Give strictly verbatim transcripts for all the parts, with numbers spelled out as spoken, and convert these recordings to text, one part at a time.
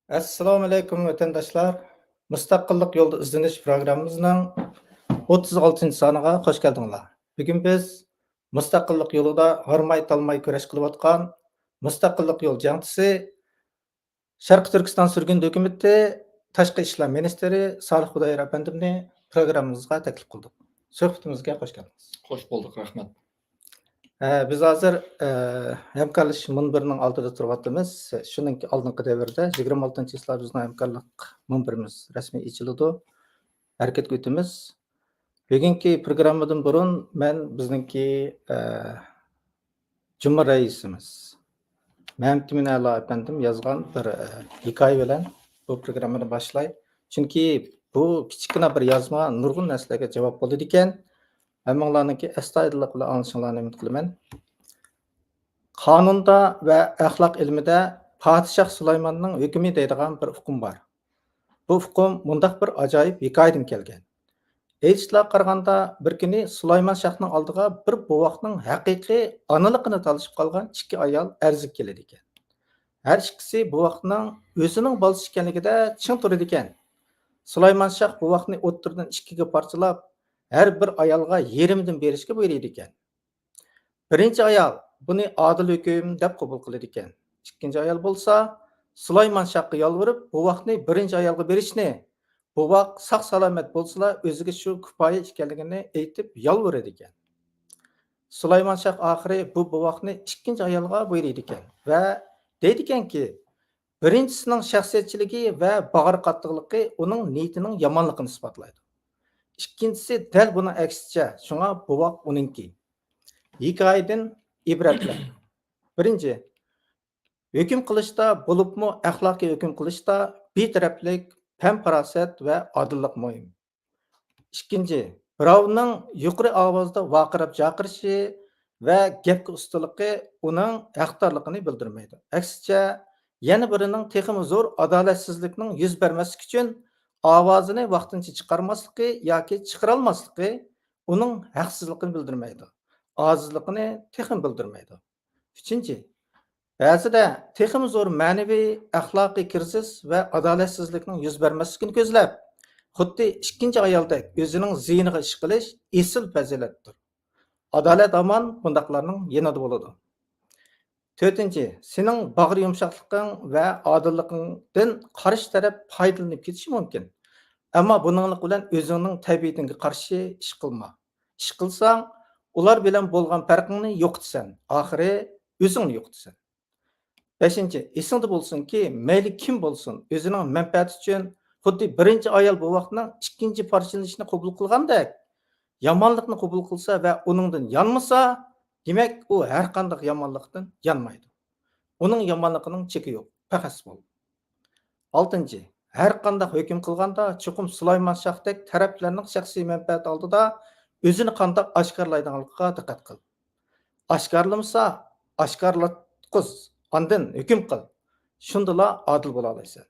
ئەسسالامۇ ئەلەيكۇم، ۋەتەنداشلار. مۇستەقىللىق يولىدا ئىزدىنىش پروگراممىمىزنىڭ ئوتتۇز ئالتىنچى سانىغا خوش كەلدىڭلار. بۈگۈن بىز مۇستەقىللىق يولىدا ھارماي-تالماي كۈرەش قىلىۋاتقان مۇستەقىللىق يول جەڭچىسى، شەرقىي تۈركىستان سۈرگۈندە ھۆكۈمىتى تاشقى ئىشلار مىنىستىرى سالىھ خۇدايار ئەپەندىمنى پروگراممىمىزغا تەكلىپ قىلدۇق. سۆھبىتىمىزگە خوش كەلدىڭىز. خوش بولدۇق، رەھمەت. ئە، بىز ھازىر، ئە، ھەمكارلىشىش مۇنبىرىنىڭ ئالدىدا تۇرۇۋاتىمىز. شۇنىڭ ئالدىنقى دەۋردە، يىگىرمە ئالتىنچى چىسلا بىزنىڭ ھەمكارلىق مۇنبىرىمىز رەسمىي ئېچىلىدۇ. ھەرىكەتكە ئۆتىمىز. بۈگۈنكى پروگراممىدىن بۇرۇن مەن بىزنىڭكى، ئە، جۇمھۇر رەئىسىمىز مەمتىمىن ئەلا ئەپەندىم يازغان بىر، ئە، ھېكايە بىلەن بۇ پروگراممىنى باشلاي. چۈنكى بۇ كىچىككىنە بىر يازما نۇرغۇن نەرسىلەرگە جاۋاب بولىدىكەن. ھەممىڭلارنىڭكى ئەستايىدىللىق بىلەن ئاڭلىشىڭلارنى ئۈمىد قىلىمەن. قانۇندا ۋە ئەخلاق ئىلمىدە پادىشاھ سۇلايماننىڭ ھۆكمى دەيدىغان بىر ئۇقۇم بار. بۇ ئۇقۇم مۇنداق بىر ئاجايىپ ھېكايىدىن كەلگەن. ئېيتىشلارغا قارىغاندا، بىر كۈنى سۇلايمان شاھنىڭ ئالدىغا بىر بوۋاقنىڭ ھەقىقىي ئانىلىقىنى تالىشىپ قالغان ئىككى ئايال ئەرزگە كېلىدىكەن. ھەر ئىككىسى بوۋاقنىڭ ئۆزىنىڭ بالىسى ئىكەنلىكىدە چىڭ تۇرىدىكەن. سۇلايمان شاھ بوۋاقنى ئوتتۇرىدىن ئىككىگە پارچىلاپ، ھەر بىر ئايالغا يېرىمدىن بېرىشكە بۇيرۇيدىكەن. بىرىنچى ئايال بۇنى ئادىل ھۆكۈم دەپ قوبۇل قىلىدىكەن. ئىككىنچى ئايال بولسا سۇلايمان شاھقا يالۋۇرۇپ، بوۋاقنى بىرىنچى ئايالغا بېرىشنى، بوۋاق ساق-سالامەت بولسىلا، ئۆزىگە شۇ كۇپايە ئىكەنلىكىنى ئېيتىپ يالۋۇرىدىكەن. سۇلايمان شاھ ئاخىرى بۇ بوۋاقنى ئىككىنچى ئايالغا بۇيرۇيدىكەن ۋە دەيدىكەنكى، بىرىنچىسىنىڭ شەخسىيەتچىلىكى ۋە باغرى قاتتىقلىقى ئۇنىڭ نىيىتىنىڭ يامانلىقىنى ئىسپاتلايدۇ. ئىككىنچىسى دەل بۇنىڭ ئەكسىچە، شۇڭا بوۋاق ئۇنىڭكى. ھېكايىدىن ئىبرەتلەر. بىرىنچى، ھۆكۈم قىلىشتا، بولۇپمۇ ئەخلاقىي ھۆكۈم قىلىشتا بىتەرەپلىك، پەم-پاراسەت ۋە ئادىللىق مۇھىم. ئىككىنچى، بىراۋنىڭ يۇقىرى ئاۋازدا ۋارقىراپ جاقىرىشى ۋە گەپكە ئۇستىلىقى ئۇنىڭ ھەقدارلىقىنى بىلدۈرمەيدۇ. ئەكسىچە، يەنە بىرىنىڭ تېخىمۇ زور ئادالەتسىزلىكنىڭ يۈز بەرمەسلىكى ئۈچۈن ئاۋازىنى ۋاقتىنچە چىقارماسلىقى ياكى چىقىرالماسلىقى ئۇنىڭ ھەقسىزلىقىنى بىلدۈرمەيدۇ، ئاجىزلىقىنى تېخىمۇ بىلدۈرمەيدۇ. ئۈچىنچى، بەزىدە تېخىمۇ زور مەنىۋى، ئەخلاقىي كىرىزىس ۋە ئادالەتسىزلىكنىڭ يۈز بەرمەسلىكىنى كۆزلەپ، خۇددى ئىككىنچى ئايالدەك ئۆزىنىڭ زىيىنىغا ئىش قىلىش ئېسىل پەزىلەتتۇر. ئادالەت ھامان بۇنداقلارنىڭ يېنىدا بولىدۇ. تۆتىنچى، سېنىڭ باغرى يۇمشاقلىقىڭ ۋە ئادىللىقىڭدىن قارشى تەرەپ پايدىلىنىپ كېتىشى مۇمكىن. ئەمما بۇنىڭلىق بىلەن ئۆزۈڭنىڭ تەبىئىتىڭگە قارشى ئىش قىلما. ئىش قىلساڭ، ئۇلار بىلەن بولغان پەرقىڭنى يوقىتىسەن، ئاخىرى ئۆزۈڭنى يوقىتىسەن. بەشىنچى، ئېسىڭدە بولسۇنكى، مەيلى كىم بولسۇن، ئۆزىنىڭ مەنپەئەتى ئۈچۈن خۇددى بىرىنچى ئايال بوۋاقنىڭ ئىككىنچى پارچىلىنىشىنى قوبۇل قىلغاندەك، يامانلىقنى قوبۇل قىلسا ۋە ئۇنىڭدىن يانمىسا، دېمەك، ئۇ ھەرقانداق يامانلىقتىن يانمايدۇ. ئۇنىڭ يامانلىقىنىڭ چېكى يوق، پەخەس بول. ئالتىنچى، ھەرقانداق ھۆكۈم قىلغاندا، چوقۇم سۇلايمان شاھتەك تەرەپلەرنىڭ شەخسىي مەنپەئەتى ئالدىدا ئۆزىنى قانداق ئاشكارىلايدىغانلىقىغا دىققەت قىل. ئاشكارىلىمىسا، ئاشكارىلاتقۇز، ئاندىن ھۆكۈم قىل. شۇندىلا ئادىل بولالايسەن.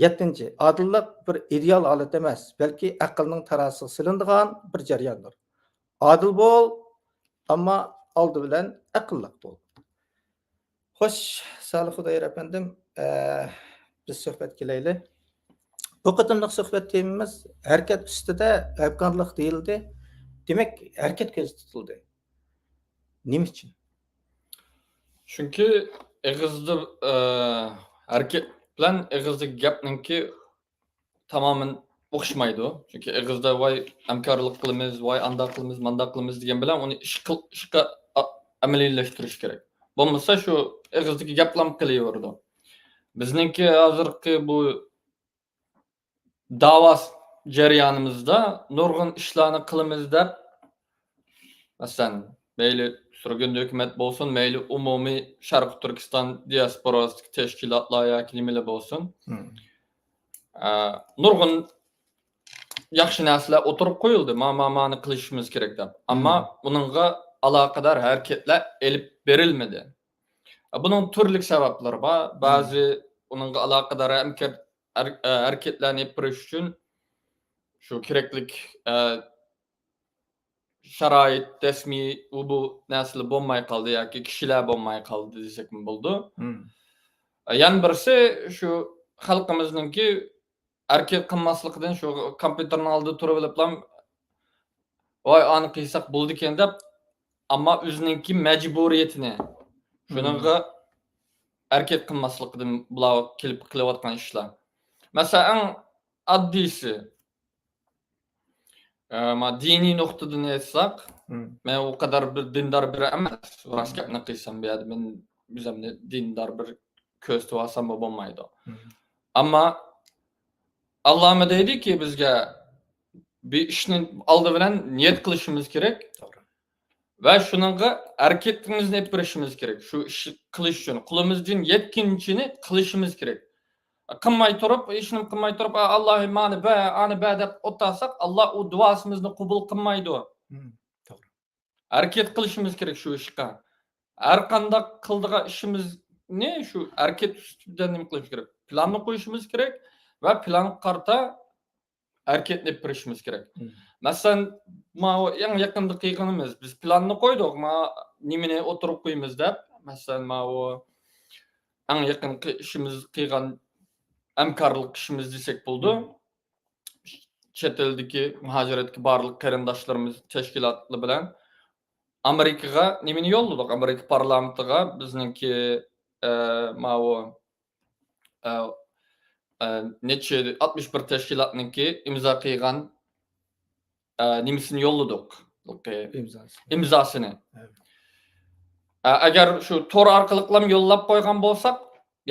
يەتتىنچى، ئادىللىق بىر ئىدېئال ھالەت ئەمەس، بەلكى ئەقىلنىڭ تارازىسىغا سېلىنىدىغان بىر جەرياندۇر. ئادىل بول، ئەمما ئالدى بىلەن ئەقىللىق بول. خوش، سالىھ خۇدايار ئەپەندىم، ئە، بىز سۆھبەتكە كېلەيلى. بۇ قېتىملىق سۆھبەت تېمىمىز ھەرىكەت ئۈستىدە ھەمكارلىق دېيىلدى. دېمەك، ھەرىكەت كۆزدە تۇتۇلدى. نېمە ئۈچۈن؟ چۈنكى ئېغىزدا، ئە، ھەرىكەت بىلەن ئېغىزدىكى گەپنىڭكى تامامەن ئوخشىمايدۇ. چۈنكى ئېغىزدا ۋاي ھەمكارلىق قىلىمىز، ۋاي ئانداق قىلىمىز، مانداق قىلىمىز دېگەن بىلەن ئۇنى ئىش قىل-، ئىشقا ئا-، ئەمەلىيلەشتۈرۈش كېرەك. بولمىسا شۇ ئېغىزدىكى گەپلەم قېلىۋېرىدۇ. بىزنىڭكى ھازىرقى بۇ داۋا جەريانىمىزدا نۇرغۇن ئىشلارنى قىلىمىز دەپ، مەسىلەن، مەيلى سۈرگۈندە ھۆكۈمەت بولسۇن، مەيلى ئومۇمىي شەرقىي تۈركىستان دىياسپوراسىدىكى تەشكىلاتلار ياكى نېمىلەر بولسۇن، مم. ئە، نۇرغۇن ياخشى نەرسىلەر ئوتتۇرىغا قويۇلدى، ما، ما، مانى قىلىشىمىز كېرەك دەپ. ئەمما مم. ئۇنىڭغا ئالاقىدار ھەرىكەتلەر ئېلىپ بېرىلمىدى. ئە، بۇنىڭ تۈرلۈك سەۋەبلىرى بار. مم. بەزى ئۇنىڭغا ئالاقىدار ھەرىكەت-، ھەر-، ئە، ھەرىكەتلەرنى ئېلىپ بېرىش ئۈچۈن شۇ كېرەكلىك، ئە، شارائىت، رەسمىي ئۇ بۇ نەرسىلەر بولماي قالدى ياكى كىشىلەر بولماي قالدى دېسەكمۇ بولىدۇ. مم. يەنە بىرسى شۇ خەلقىمىزنىڭكى ھەرىكەت قىلماسلىقىدىن، شۇ كومپيۇتېرنىڭ ئالدىدا تۇرۇۋېلىپلا، ۋاي، ئانى قىلساق بولىدىكەن دەپ، ئەمما ئۆزىنىڭكى مەجبۇرىيىتىنى، شۇنىڭغا ھەرىكەت قىلماسلىقىدىن بۇلار كېلىپ قىلىۋاتقان ئىشلار. مەسىلەن، ئەڭ ئاددىيسى، ئە، ما، دىنىي نۇقتىدىن ئېيتساق، مەن ئۇ قەدەر بىر دىندار بىرى ئەمەس. راست گەپنى قىلسام، بۇ يەردە مەن ئۆزۈمنى دىندار بىر كۆرسىتىۋالساممۇ بولمايدۇ. ئەمما ئاللامۇ دەيدىكى، بىزگە بىر ئىشنى ئالدى بىلەن نىيەت قىلىشىمىز كېرەك. توغرا. ۋە شۇنىڭغا ھەرىكىتىمىزنى ئېلىپ بېرىشىمىز كېرەك. شۇ ئىشنى قىلىش ئۈچۈن قولىمىزدىن يەتكىنىچىنى قىلىشىمىز كېرەك. قىلماي تۇرۇپ، ھېچنېمە قىلماي تۇرۇپ، «ئا، ئاللاھىم، مانى بەر، ئانى بەر» دەپ ئولتۇرساق، ئاللا ئۇ دۇئاسىمىزنى قوبۇل قىلمايدۇ. توغرا. ھەرىكەت قىلىشىمىز كېرەك شۇ ئىشقا. ھەر قانداق قىلىدىغان ئىشىمىزنى شۇ ھەرىكەت ئۈستىدە نېمە قىلىش كېرەك؟ پىلاننى قويۇشىمىز كېرەك ۋە پىلانغا قارىتا ھەرىكەتنى ئېلىپ بېرىشىمىز كېرەك. مەسىلەن، ماۋۇ ئەڭ يېقىندا قىلغىنىمىز، بىز پىلاننى قويدۇق، ما، نېمىنى ئوتتۇرىغا قويىمىز دەپ. مەسىلەن، ماۋۇ ئەڭ يېقىنقى ئىشىمىز، قىلغان ھەمكارلىق ئىشىمىز دېسەك بولىدۇ. چەت ئەلدىكى، مۇھاجىرەتتىكى بارلىق قېرىنداشلىرىمىز تەشكىلاتى بىلەن ئامېرىكىغا نېمىنى يوللىدۇق؟ ئامېرىكا پارلامېنتىغا بىزنىڭكى، ئە، ماۋۇ، ئە، ئە، نەچچە، ئاتمىش بىر تەشكىلاتنىڭكى ئىمزا قىلغان، ئە، نېمىسىنى يوللىدۇق. ئىمزاسى. ئىمزاسىنى. ئە، ئەگەر شۇ تور ئارقىلىقلا يوللاپ قويغان بولساق،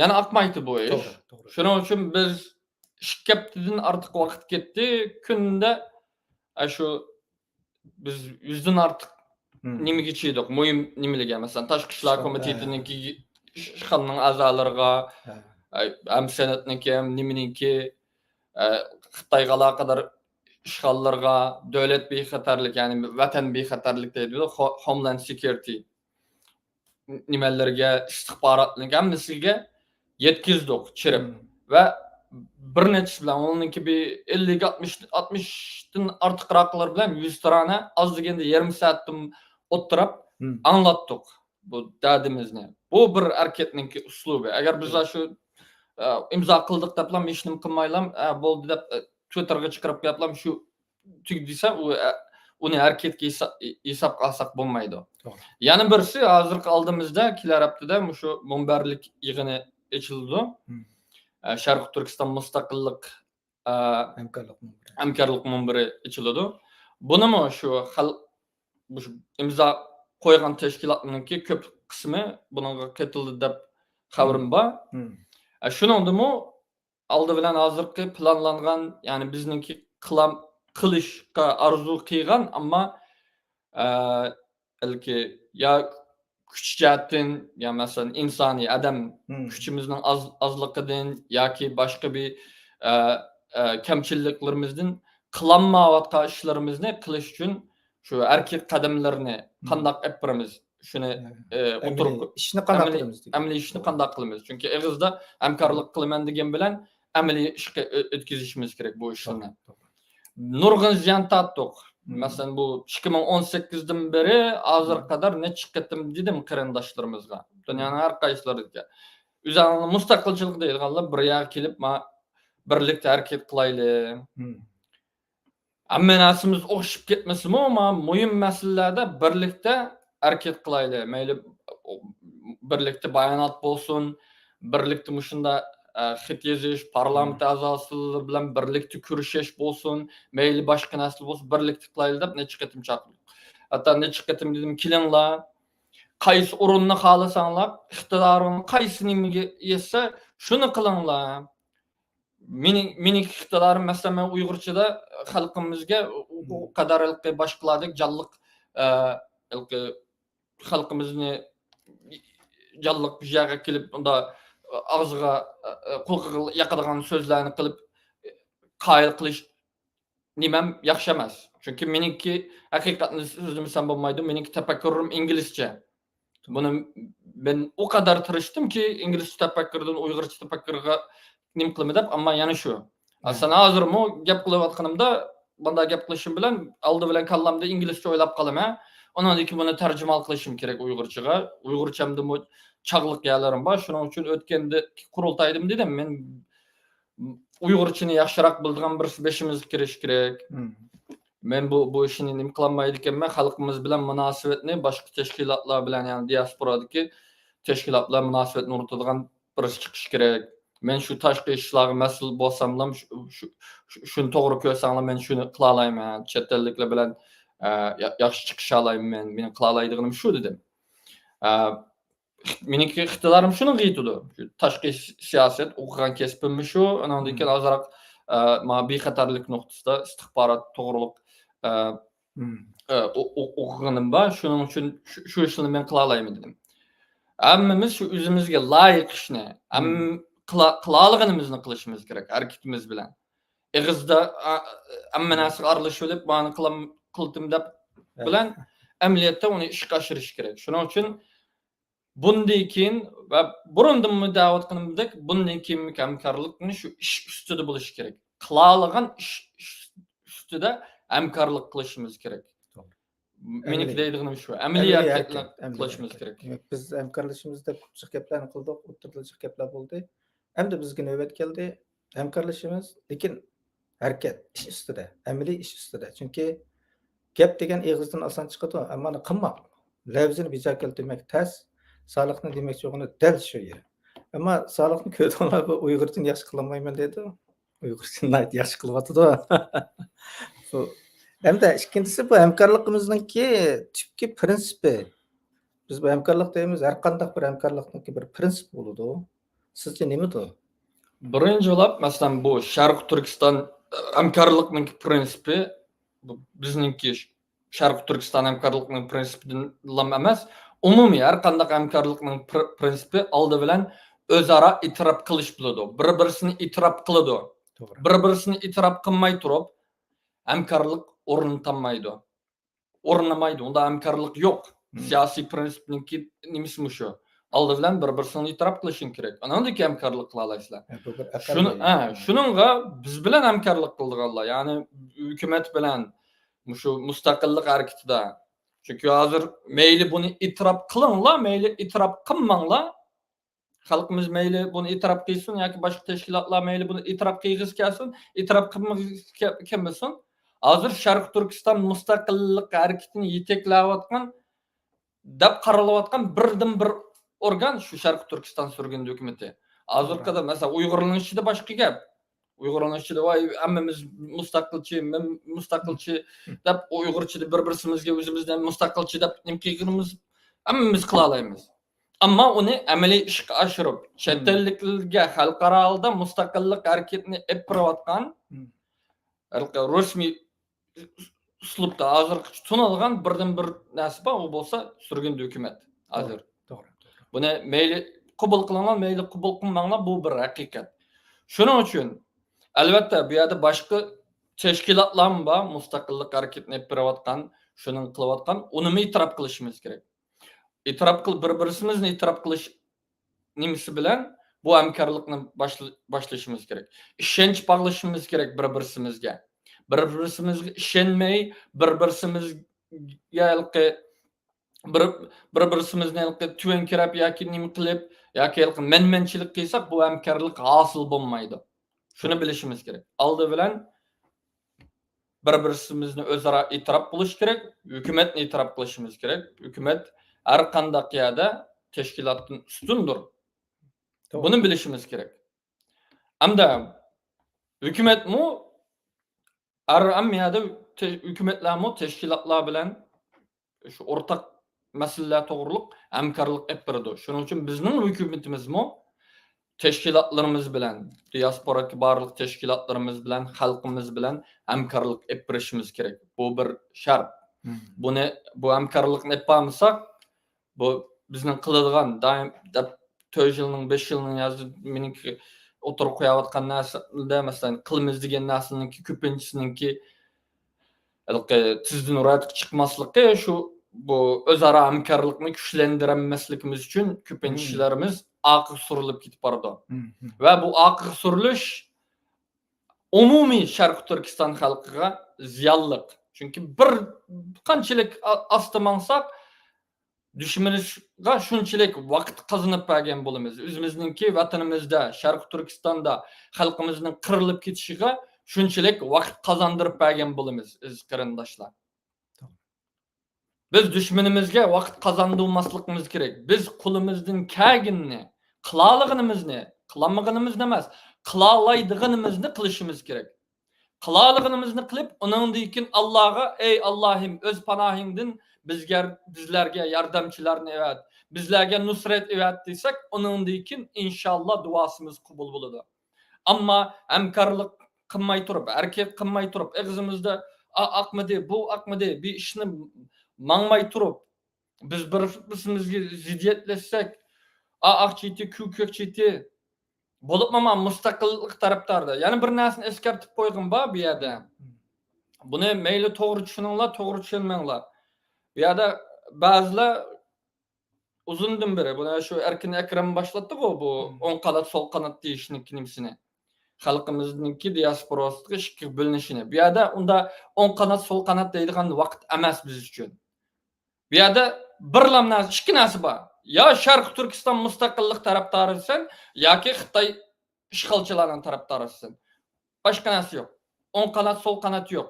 يەنە ئاقمايتتى بۇ ئىش. توغرا، توغرا. شۇنىڭ ئۈچۈن بىز ئىككى ھەپتىدىن ئارتۇق ۋاقىت كەتتى. كۈندە، ئە، شۇ بىز يۈزدىن ئارتۇق نېمىگە چىقتۇق؟ مۇھىم نېمىلەرگە، مەسىلەن، تاشقى ئىشلار كومىتېتىنىڭكى ئىشخانىنىڭ ئەزالىرىغا، ئە، ھەم سېناتنىڭكى، ھەم نېمىنىڭكى، ئە، خىتايغا ئالاقىدار ئىشخانىلىرىغا، دۆلەت بىخەتەرلىك، يەنى ۋەتەن بىخەتەرلىك دەيدۇ، خو-، Homeland Security نېمەلىرىگە، ئىستىخباراتنىڭ ھەممىسىگە يەتكۈزدۇق، چىرىپ. ۋە بىر نەچچىسى بىلەن، ئۇنىڭكى بىر ئەللىك، ئاتمىش، ئاتمىشتىن ئارتۇقراقلار بىلەن يۈزتۇرانە، ئاز دېگەندە يېرىم سائەتتىن ئولتۇرۇپ ئاڭلاتتۇق بۇ دەردىمىزنى. بۇ بىر ھەرىكەتنىڭكى ئۇسلۇبى. ئەگەر بىز شۇ، ئە، ئىمزا قىلدۇق دەپلا، ھېچنېمە قىلمايلا، ئە، بولدى دەپ، ئە، تىۋىتتېرغا چىقىرىپ قويۇپلا شۇ تۈگىدى دېسە، ئۇ، ئە، ئۇنى ھەرىكەتكە ھېسا-، ھېسابقا ئالساق بولمايدۇ. توغرا. يەنە بىرسى، ھازىرقى ئالدىمىزدا كېلەر ھەپتىدە مۇشۇ مۇنبەرلىك يىغىنى ئېچىلىدۇ. ئە، شەرقىي تۈركىستان مۇستەقىللىق، ئە، ھەمكارلىق مۇنبىرى. ھەمكارلىق مۇنبىرى ئېچىلىدۇ. بۇنىمۇ شۇ خەل-، مۇشۇ ئىمزا قويغان تەشكىلاتنىڭكى كۆپ قىسمى بۇنىڭغا قېتىلدى دەپ خەۋىرىم بار. ئە، شۇنىڭدىمۇ ئالدى بىلەن ھازىرقى پىلانلانغان، يەنى بىزنىڭكى قىلام-، قىلىشقا ئارزۇ قىلغان، ئەمما، ئە، بەلكى يا كۈچ جەھەتتىن، يا مەسىلەن، ئىنسانىي ئادەم كۈچىمىزنىڭ ئاز، ئازلىقىدىن ياكى باشقا بىر، ئە، ئە، كەمچىلىكلىرىمىزدىن قىلالمايۋاتقان ئىشلىرىمىزنى قىلىش ئۈچۈن شۇ ھەرىكەت قەدەملىرىنى قانداق ئېلىپ بېرىمىز؟ شۇنى، ئە، ئوتتۇرىغا، ئەمەلىي ئىشنى قانداق قىلىمىز دېگەن. ئەمەلىي ئىشنى قانداق قىلىمىز؟ چۈنكى ئېغىزدا ھەمكارلىق قىلىمەن دېگەن بىلەن ئەمەلىي ئىشقا ئۆ-، ئۆتكۈزۈشىمىز كېرەك بۇ ئىشلارنى. نۇرغۇن زىيان تارتتۇق. مەسىلەن، بۇ ئىككى مىڭ ئون سەككىزدىن بېرى ھازىرغا قەدەر نەچچە قېتىم دېدىم قېرىنداشلىرىمىزغا. دۇنيانىڭ ھەر قايسىلىرىدىكى. ئۆزۈڭلارنىڭ مۇستەقىلچىلىق دەيدىغانلار بىر يەرگە كېلىپ، ما-، بىرلىكتە ھەرىكەت قىلايلى. ھەممە نەرسىمىز ئوخشىشىپ كەتمىسىمۇ، ما مۇھىم مەسىلىلەردە بىرلىكتە ھەرىكەت قىلايلى. مەيلى بىرلىكتە بايانات بولسۇن، بىرلىكتە مۇشۇنداق، ئە، خەت يېزىش، پارلامېنت ئەزاسى بىلەن بىرلىكتە كۆرۈشۈش بولسۇن، مەيلى باشقا نەرسىلەر بولسۇن، بىرلىكتە قىلايلى دەپ نەچچە قېتىم چاقىردۇق. ھەتتا نەچچە قېتىم دېدىم، كېلىڭلار، قايسى ئورۇننى خالىساڭلار، ئىقتىدارىڭ قايسى نېمىگە يەتسە، شۇنى قىلىڭلار. مېنىڭ، مېنىڭكى ئىقتىدارىم، مەسىلەن، مەن ئۇيغۇرچىدا خەلقىمىزگە ئۇ، ئۇ قەدەر ھېلىقى باشقىلاردەك جانلىق، ئە، ھېلىقى خەلقىمىزنى جانلىق بىر يەرگە كېلىپ، ئۇندا ئاغزىغا، ئە، قۇلىقىغا ياقىدىغان سۆزلەرنى قىلىپ، قايىل قىلىش نېمەم ياخشى ئەمەس. چۈنكى مېنىڭكى، ھەقىقەتنى سۆزلىمىسەم بولمايدۇ، مېنىڭكى تەپەككۇرۇم ئىنگلىزچە. بۇنى مەن ئۇ قەدەر تىرىشتىمكى، ئىنگلىزچە تەپەككۇردىن ئۇيغۇرچە تەپەككۇرغا نېمە قىلىمەن دەپ، ئەمما يەنە شۇ. مەسىلەن، ھازىرمۇ گەپ قىلىۋاتقىنىمدا، مۇنداق گەپ قىلىشىم بىلەن ئالدى بىلەن كاللامدا ئىنگلىزچە ئويلاپ قالىمەن. ئۇنىڭدىن كېيىن بۇنى تەرجىمە قىلىشىم كېرەك ئۇيغۇرچىغا. ئۇيغۇرچەمدىمۇ چاغلىق يەرلىرىم بار. شۇنىڭ ئۈچۈن ئۆتكەندىكى قۇرۇلتايدىمۇ دېدىم، مەن ئۇيغۇرچىنى ياخشىراق بىلىدىغان بىرسى بېشىمىزغا كىرىشى كېرەك. مم. مەن بۇ، بۇ ئىشنى نېمە قىلالمايدىكەنمەن، خەلقىمىز بىلەن مۇناسىۋەتنى باشقا تەشكىلاتلار بىلەن، يەنى دىياسپورادىكى تەشكىلات بىلەن مۇناسىۋەتنى ئورنىتىدىغان بىرسى چىقىشى كېرەك. مەن شۇ تاشقى ئىشلارغا مەسئۇل بولساملا، شۇ، شۇ، شۇ، شۇنى توغرا كۆرسەڭلار، مەن شۇنى قىلالايمەن. چەت ئەللىكلەر بىلەن، ئە، يا-، ياخشى چىقىشالايمەن، مەن، مېنىڭ قىلالايدىغىنىم شۇ، دېدىم. ئە، مېنىڭكى ئىقتىدارىم شۇنىڭغا يېتىدۇ. شۇ تاشقى سىياسەت، ئوقۇغان كەسپىممۇ شۇ. ئاناندىن كېيىن ئازراق، ئە، مانا بىخەتەرلىك نۇقتىسىدا ئىستىخبارات توغرۇلۇق، ئە، ئە، ئو-، ئو-، ئوقۇغىنىم بار. شۇنىڭ ئۈچۈن شۇ، شۇ ئىشلارنى مەن قىلالايمەن دېدىم. ھەممىمىز شۇ ئۆزىمىزگە لايىق ئىشنى، ھەم قىلا-، قىلالىغىنىمىزنى قىلىشىمىز كېرەك ھەرىكىتىمىز بىلەن. ئېغىزدا، ئا، ھەممە نەرسىگە ئارىلىشىۋېلىپ، مانى قىلام-، قىلدىم دەپ بىلەن ئەمەلىيەتتە ئۇنى ئىشقا ئاشۇرۇش كېرەك. شۇنىڭ ئۈچۈن بۇندىن كېيىن ۋە بۇرۇندىنمۇ دەۋاتقىنىمدەك، بۇندىن كېيىنكى ھەمكارلىقنى شۇ ئىش ئۈستىدە بولۇشى كېرەك. قىلالىغان ئىش، ئىش ئۈستىدە ھەمكارلىق قىلىشىمىز كېرەك. توغرا. مېنىڭكى ئەمەلىي. دەيدىغىنىم شۇ. ئەمەلىي ئەمەلىي ھەرىكەتلەر ھەرىكەت، ئەمەلىي قىلىشىمىز ھەرىكەت. كېرەك. دېمەك، بىز ھەمكارلىشىمىز دەپ جىق گەپلەرنى قىلدۇق، ئوتتۇرىدا جىق گەپلەر بولدى. ئەمدى بىزگە نۆۋەت كەلدى. ھەمكارلىشىمىز، لېكىن ھەرىكەت، ئىش ئۈستىدە، ئەمەلىي ئىش ئۈستىدە. چۈنكى گەپ دېگەن ئېغىزدىن ئاسان چىقىدۇ، ئەمما ئۇنى قىلماق، لەۋزىنى بىجا كەلتۈرمەك تەس. سالىھنىڭ دېمەكچى بولغىنى دەل شۇ يەر. ئەمما سالىھنى كۆردۈڭلار، بۇ ئۇيغۇرچىنى ياخشى قىلالمايمەن دەيدۇ. ئۇيغۇرچىنى ناھايىتى ياخشى قىلىۋاتىدۇ. بۇ، ھەمدە ئىككىنچىسى، بۇ ھەمكارلىقىمىزنىڭكى تۈپكى پىرىنسىپى. بىز بۇ ھەمكارلىق دەيمىز، ھەر قانداق بىر ھەمكارلىقنىڭكى بىر پىرىنسىپى بولىدۇ. سىزچە نېمىدۇ؟ بىرىنچى بولۇپ، مەسىلەن، بۇ شەرقىي تۈركىستان ھەمكارلىقنىڭكى پىرىنسىپى، بۇ بىزنىڭكى شەرقىي تۈركىستان ھەمكارلىقىنىڭ پىرىنسىپىدىنلا ئەمەس، ئومۇمىي ھەر قانداق ھەمكارلىقنىڭ پىر-، پىرىنسىپى ئالدى بىلەن ئۆزئارا ئېتىراپ قىلىش بولىدۇ. بىر-بىرسىنى ئېتىراپ قىلىدۇ. توغرا. بىر-بىرسىنى ئېتىراپ قىلماي تۇرۇپ، ھەمكارلىق ئورنىتالمايدۇ. ئورنىمايدۇ. ئۇندا ھەمكارلىق يوق. مم. سىياسىي پىرىنسىپنىڭكى نېمىسى مۇشۇ. ئالدى بىلەن بىر-بىرسىنى ئېتىراپ قىلىشىڭ كېرەك. ئاندىن كېيىن ھەمكارلىق قىلالايسىلەر. ھە، بۇ بىر ئەقەللىي. شۇنىڭ-، ھە، شۇنىڭغا بىز بىلەن ھەمكارلىق قىلىدىغانلار، يەنى ھۆكۈمەت بىلەن، مۇشۇ مۇستەقىللىق ھەرىكىتىدە. چۈنكى ھازىر مەيلى بۇنى ئېتىراپ قىلىڭلار، مەيلى ئېتىراپ قىلماڭلار. خەلقىمىز مەيلى بۇنى ئېتىراپ قىلسۇن ياكى باشقا تەشكىلاتلار مەيلى بۇنى ئېتىراپ قىلغۇسى كەلسۇن، ئېتىراپ قىلمىغۇسى كە-، كەلمىسۇن. ھازىر شەرقىي تۈركىستان مۇستەقىللىق ھەرىكىتىنى يېتەكلەۋاتقان، دەپ قارىلىۋاتقان بىردىنبىر ئورگان شۇ شەرقىي تۈركىستان سۈرگۈندە ھۆكۈمىتى. ھازىرقىدا، مەسىلەن، ئۇيغۇرلارنىڭ ئىچىدە باشقا گەپ. ئۇيغۇرلارنىڭ ئىچىدە، ۋاي، ھەممىمىز مۇستەقىلچى، مەن مۇستەقىلچى دەپ، ئۇيغۇرچىدا بىر-بىرسىمىزگە ئۆزىمىزنى مۇستەقىلچى دەپ نېمە قىلغىنىمىز ھەممىمىز قىلالايمىز. ئەمما ئۇنى ئەمەلىي ئىشقا ئاشۇرۇپ، چەت ئەللىكلەرگە خەلقئارا ھالدا مۇستەقىللىق ھەرىكىتىنى ئېلىپ بېرىۋاتقان، ھېلىقى رەسمىي ئۇسلۇبتا ھازىرغىچە تونۇلغان بىردىنبىر نەرسە بار، ئۇ بولسا سۈرگۈندە ھۆكۈمەت ھازىر. توغرا، توغرا، توغرا. بۇنى مەيلى قوبۇل قىلىڭلار، مەيلى قوبۇل قىلماڭلار، بۇ بىر ھەقىقەت. شۇنىڭ ئۈچۈن، ئەلۋەتتە، بۇ يەردە باشقا تەشكىلاتلارمۇ بار، مۇستەقىللىق ھەرىكىتىنى ئېلىپ بېرىۋاتقان، شۇنىڭ قىلىۋاتقان، ئۇنىمۇ ئېتىراپ قىلىشىمىز كېرەك. ئېتىراپ قىل-، بىر-، بىرسىمىزنى ئېتىراپ قىلىش نېمىسى بىلەن بۇ ھەمكارلىقنى باشلا-، باشلىشىمىز كېرەك. ئىشەنچ باغلىشىمىز كېرەك بىر-، بىرسىمىزگە. بىر-، بىرسىمىزگە ئىشەنمەي، بىر-، بىرسىمىزگە ھېلىقى بىر-، بىر-، بىرسىمىزنى ھېلىقى تۆۋەن كىرەپ ياكى نېمە قىلىپ، ياكى ھېلىقى مەنمەنچىلىك قىلساق، بۇ ھەمكارلىق ھاسىل بولمايدۇ. شۇنى بىلىشىمىز كېرەك. ئالدى بىلەن بىر-، بىرسىمىزنى ئۆزئارا ئېتىراپ بولۇش كېرەك، ھۆكۈمەتنى ئېتىراپ قىلىشىمىز كېرەك. ھۆكۈمەت ھەر قانداق يەردە تەشكىلاتتىن ئۈستۈندۇر. توغرا. بۇنى بىلىشىمىز كېرەك. ئەمدى ھۆكۈمەتمۇ ھەر ھەممە يەردە تە-، ھۆكۈمەتلەرمۇ تەشكىلاتلار بىلەن شۇ ئورتاق مەسىلىلەر توغرۇلۇق ھەمكارلىق ئېلىپ بېرىدۇ. شۇنىڭ ئۈچۈن بىزنىڭ ھۆكۈمىتىمىزمۇ تەشكىلاتلىرىمىز بىلەن، دىياسپورادىكى بارلىق تەشكىلاتلىرىمىز بىلەن، خەلقىمىز بىلەن ھەمكارلىق ئېلىپ بېرىشىمىز كېرەك. بۇ بىر شەرت. مم. بۇنى، بۇ ھەمكارلىقنى ئېلىپ بارمىساق، بۇ بىزنىڭ قىلىدىغان، دائىم دەپ، تۆت يىلنىڭ، بەش يىلنىڭ يازى مېنىڭكى ئوتتۇرىغا قويۇۋاتقان نەرسىلەر، مەسىلەن، قىلىمىز دېگەن نەرسىنىڭكى كۆپىنچىسىنىڭكى ھېلىقى تېزدىن روياپقا چىقماسلىقى شۇ، بۇ ئۆزئارا ھەمكارلىقنى كۈچلەندۈرەلمەسلىكىمىز ئۈچۈن كۆپىنچە مم. ئىشلىرىمىز ئارقىغا سۈرۈلۈپ كېتىپ بارىدۇ. مم، مم. ۋە بۇ ئارقىغا سۈرۈلۈش ئومۇمىي شەرقىي تۈركىستان خەلقىگە زىيانلىق. چۈنكى بىر قانچىلىك ئا-، ئاستا ماڭساق، دۈشمىنىغا شۇنچىلىك ۋاقىت قازىنىپ بەرگەن بولىمىز. ئۆزىمىزنىڭكى ۋەتىنىمىزدە، شەرقىي تۈركىستاندا خەلقىمىزنىڭ قىرىلىپ كېتىشىغا شۇنچىلىك ۋاقىت قازاندۇرۇپ بەرگەن بولىمىز، ئەزىز قېرىنداشلار. بىز دۈشمىنىمىزگە ۋاقىت قازاندۇرماسلىقىمىز كېرەك. بىز قولىمىزدىن كەلگىنىنى، قىلالىغىنىمىزنى، قىلالمىغىنىمىزنى ئەمەس، قىلالايدىغىنىمىزنى قىلىشىمىز كېرەك. قىلالىغىنىمىزنى قىلىپ، ئۇنىڭدىن كېيىن ئاللاغا، ئەي ئاللاھىم، ئۆز پاناھىڭدىن بىزگە، بىزلەرگە ياردەمچىلەرنى ئەۋەت، بىزلەرگە نۇسرەت ئەۋەت دېسەك، ئۇنىڭدىن كېيىن ئىنشاللا دۇئاسىمىز قوبۇل بولىدۇ. ئەمما ھەمكارلىق قىلماي تۇرۇپ، ھەرىكەت قىلماي تۇرۇپ، ئېغىزىمىزدا ئا ئاقمىدى، بۇ ئاقمىدى، بىر ئىشنى ماڭماي تۇرۇپ، بىز بىر بىرىمىزگە زىددىيەتلەشسەك، ئا ئاق چېتى، كۈ كۆك چېتى بولۇپمۇ مانا مۇستەقىللىق تەرەپدارى. يەنە بىر نەرسىنى ئەسكەرتىپ قويغۇم بار بۇ يەردە. بۇنى مەيلى توغرا چۈشىنىڭلار، توغرا چۈشەنمەڭلار. بۇ يەردە بەزىلەر ئۇزۇندىن بېرى، بۇنى شۇ ئەركىن ئەكرەم باشلاتتىغۇ، بۇ مم. ئوڭ قانات، سول قانات دېيىشنىڭكى نېمىسىنى. خەلقىمىزنىڭكى دىياسپوراسىدىكى ئىككىگە بۆلۈنۈشىنى. بۇ يەردە ئۇندا ئوڭ قانات، سول قانات دەيدىغان ۋاقىت ئەمەس بىز ئۈچۈن. بۇ يەردە بىرلا نەرسە، ئىككى نەرسە بار. يا شەرقىي تۈركىستان مۇستەقىللىق تەرەپدارىسەن، ياكى خىتاي ئىشغالچىلارنىڭ تەرەپدارىسەن. باشقا نەرسە يوق. ئوڭ قانات، سول قانات يوق.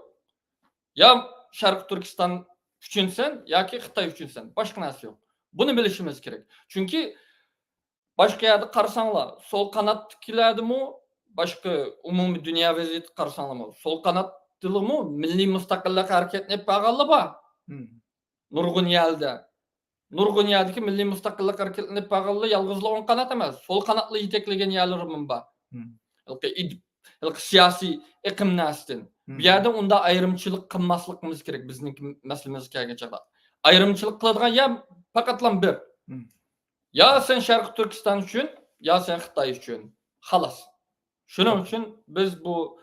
يا شەرقىي تۈركىستان ئۈچۈنسەن، ياكى خىتاي ئۈچۈنسەن. باشقا نەرسە يوق. بۇنى بىلىشىمىز كېرەك. چۈنكى باشقا يەردە قارىساڭلار، سول قاناتتىكىلەردىمۇ، باشقا ئومۇمىي دۇنيا ۋەزىيىتىگە قارىساڭلارمۇ، سول قاناتتىلىمۇ مىللىي مۇستەقىللىق ھەرىكىتىنى ئېلىپ بارغانلار بار. مم. نۇرغۇن يەردە. نۇرغۇن يەردىكى مىللىي مۇستەقىللىق ھەرىكىتىنى ئېلىپ بارغانلار يالغۇزلا ئوڭ قانات ئەمەس، سول قاناتلا يېتەكلىگەن يەرلىرىمۇ بار. مم. ھېلىقى ئىد-، ھېلىقى سىياسىي ئېقىم نەرسىدىن. بۇ مم. يەردە ئۇنداق ئايرىمچىلىق قىلماسلىقىمىز كېرەك بىزنىڭكى مەسىلىمىزگە كەلگەن چاغدا. ئايرىمچىلىق قىلىدىغان يەر پەقەتلا بىر. مم. يا سەن شەرقىي تۈركىستان ئۈچۈن، يا سەن خىتاي ئۈچۈن. خالاس. شۇنىڭ ئۈچۈن بىز بۇ،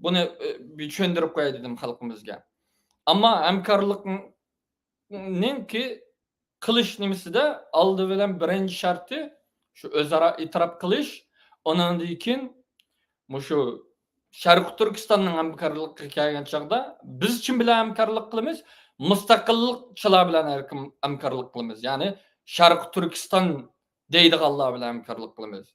بۇنى، ئە، بىر چۈشەندۈرۈپ قوياي دېدىم خەلقىمىزگە. ئەمما ھەمكارلىقنىڭكى قىلىش نېمىسىدە ئالدى بىلەن بىرىنچى شەرتى شۇ ئۆزئارا ئېتىراپ قىلىش، ئۇنىڭدىن كېيىن مۇشۇ شەرقىي تۈركىستاننىڭ ھەمكارلىقىغا كەلگەن چاغدا بىز كىم بىلەن ھەمكارلىق قىلىمىز؟ مۇستەقىللىقچىلار بىلەن ھەركىم-، ھەمكارلىق قىلىمىز. يەنى شەرقىي تۈركىستان دەيدىغانلار بىلەن ھەمكارلىق قىلىمىز.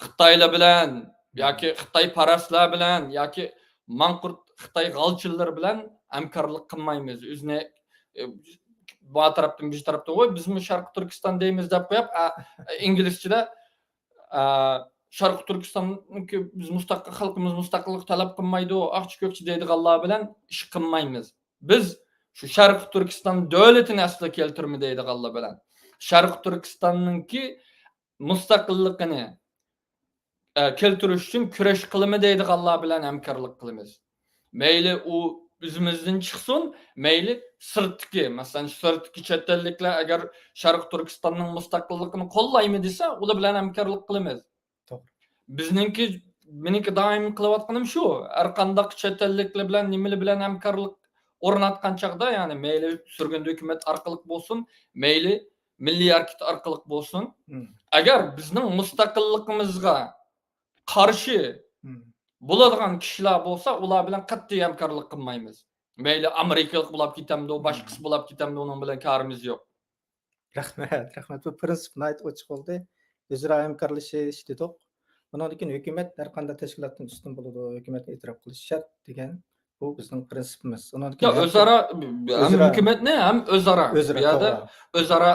خىتايلار بىلەن ياكى خىتايپەرەسلەر بىلەن ياكى ماڭقۇرت خىتاي غالچىلىرى بىلەن ھەمكارلىق قىلمايمىز. ئۆزىنى، ئە، بۇ تەرەپتىن، بۇ تەرەپتىن، ۋوي، بىزمۇ شەرقىي تۈركىستان دەيمىز دەپ قويۇپ، ئە، ئىنگلىزچىدە، ئە، شەرقىي تۈركىستاننىڭكى بىز مۇستەقىل، خەلقىمىز مۇستەقىللىق تەلەپ قىلمايدۇ، ئاقچى كۆكچى دەيدىغانلار بىلەن ئىش قىلمايمىز. بىز شۇ شەرقىي تۈركىستان دۆلىتىنى ئەسلىگە كەلتۈرمە دەيدىغانلار بىلەن، شەرقىي تۈركىستاننىڭكى مۇستەقىللىقىنى، ئە، كەلتۈرۈش ئۈچۈن كۈرەش قىلىمەن دەيدىغانلار بىلەن ھەمكارلىق قىلىمىز. مەيلى ئۇ ئۆزىمىزدىن چىقسۇن، مەيلى سىرتتىكى، مەسىلەن، سىرتتىكى چەت ئەللىكلەر ئەگەر شەرقىي تۈركىستاننىڭ مۇستەقىللىقىنى قوللايمەن دېسە، ئۇلار بىلەن ھەمكارلىق قىلىمىز. توغرا. بىزنىڭكى، مېنىڭكى دائىم قىلىۋاتقىنىم شۇ، ھەر قانداق چەت ئەللىكلەر بىلەن، نېمىلەر بىلەن ھەمكارلىق ئورناتقان چاغدا، يەنى مەيلى سۈرگۈندە ھۆكۈمەت ئارقىلىق بولسۇن، مەيلى مىللىي ھەرىكەت ئارقىلىق بولسۇن، مم. ئەگەر بىزنىڭ مۇستەقىللىقىمىزغا قارشى مم. بولىدىغان كىشىلەر بولسا، ئۇلار بىلەن قەتئىي ھەمكارلىق قىلمايمىز. مەيلى ئامېرىكىلىق بولاپ كېتەمدۇ، مم. باشقىسى بولاپ كېتەمدۇ، ئۇنىڭ بىلەن كارىمىز يوق. رەھمەت، رەھمەت. بۇ پىرىنسىپ ناھايىتى ئوچۇق بولدى. ئۆزئارا ھەمكارلىشىش دېدۇق. ئۇنىڭدىن كېيىن ھۆكۈمەت ھەر قانداق تەشكىلاتتىن ئۈستۈن بولىدۇ، ھۆكۈمەتنى ئېتىراپ قىلىش شەرت دېگەن بۇ بىزنىڭ پىرىنسىپىمىز. ئۇنىڭدىن كېيىن ياق، ھەم ئۆزئارا، ھەم ئۆزئارا. ھۆكۈمەتنى ھەم ئۆزئارا. ئۆزئارا، بۇ يەردە توغرا. ئۆزئارا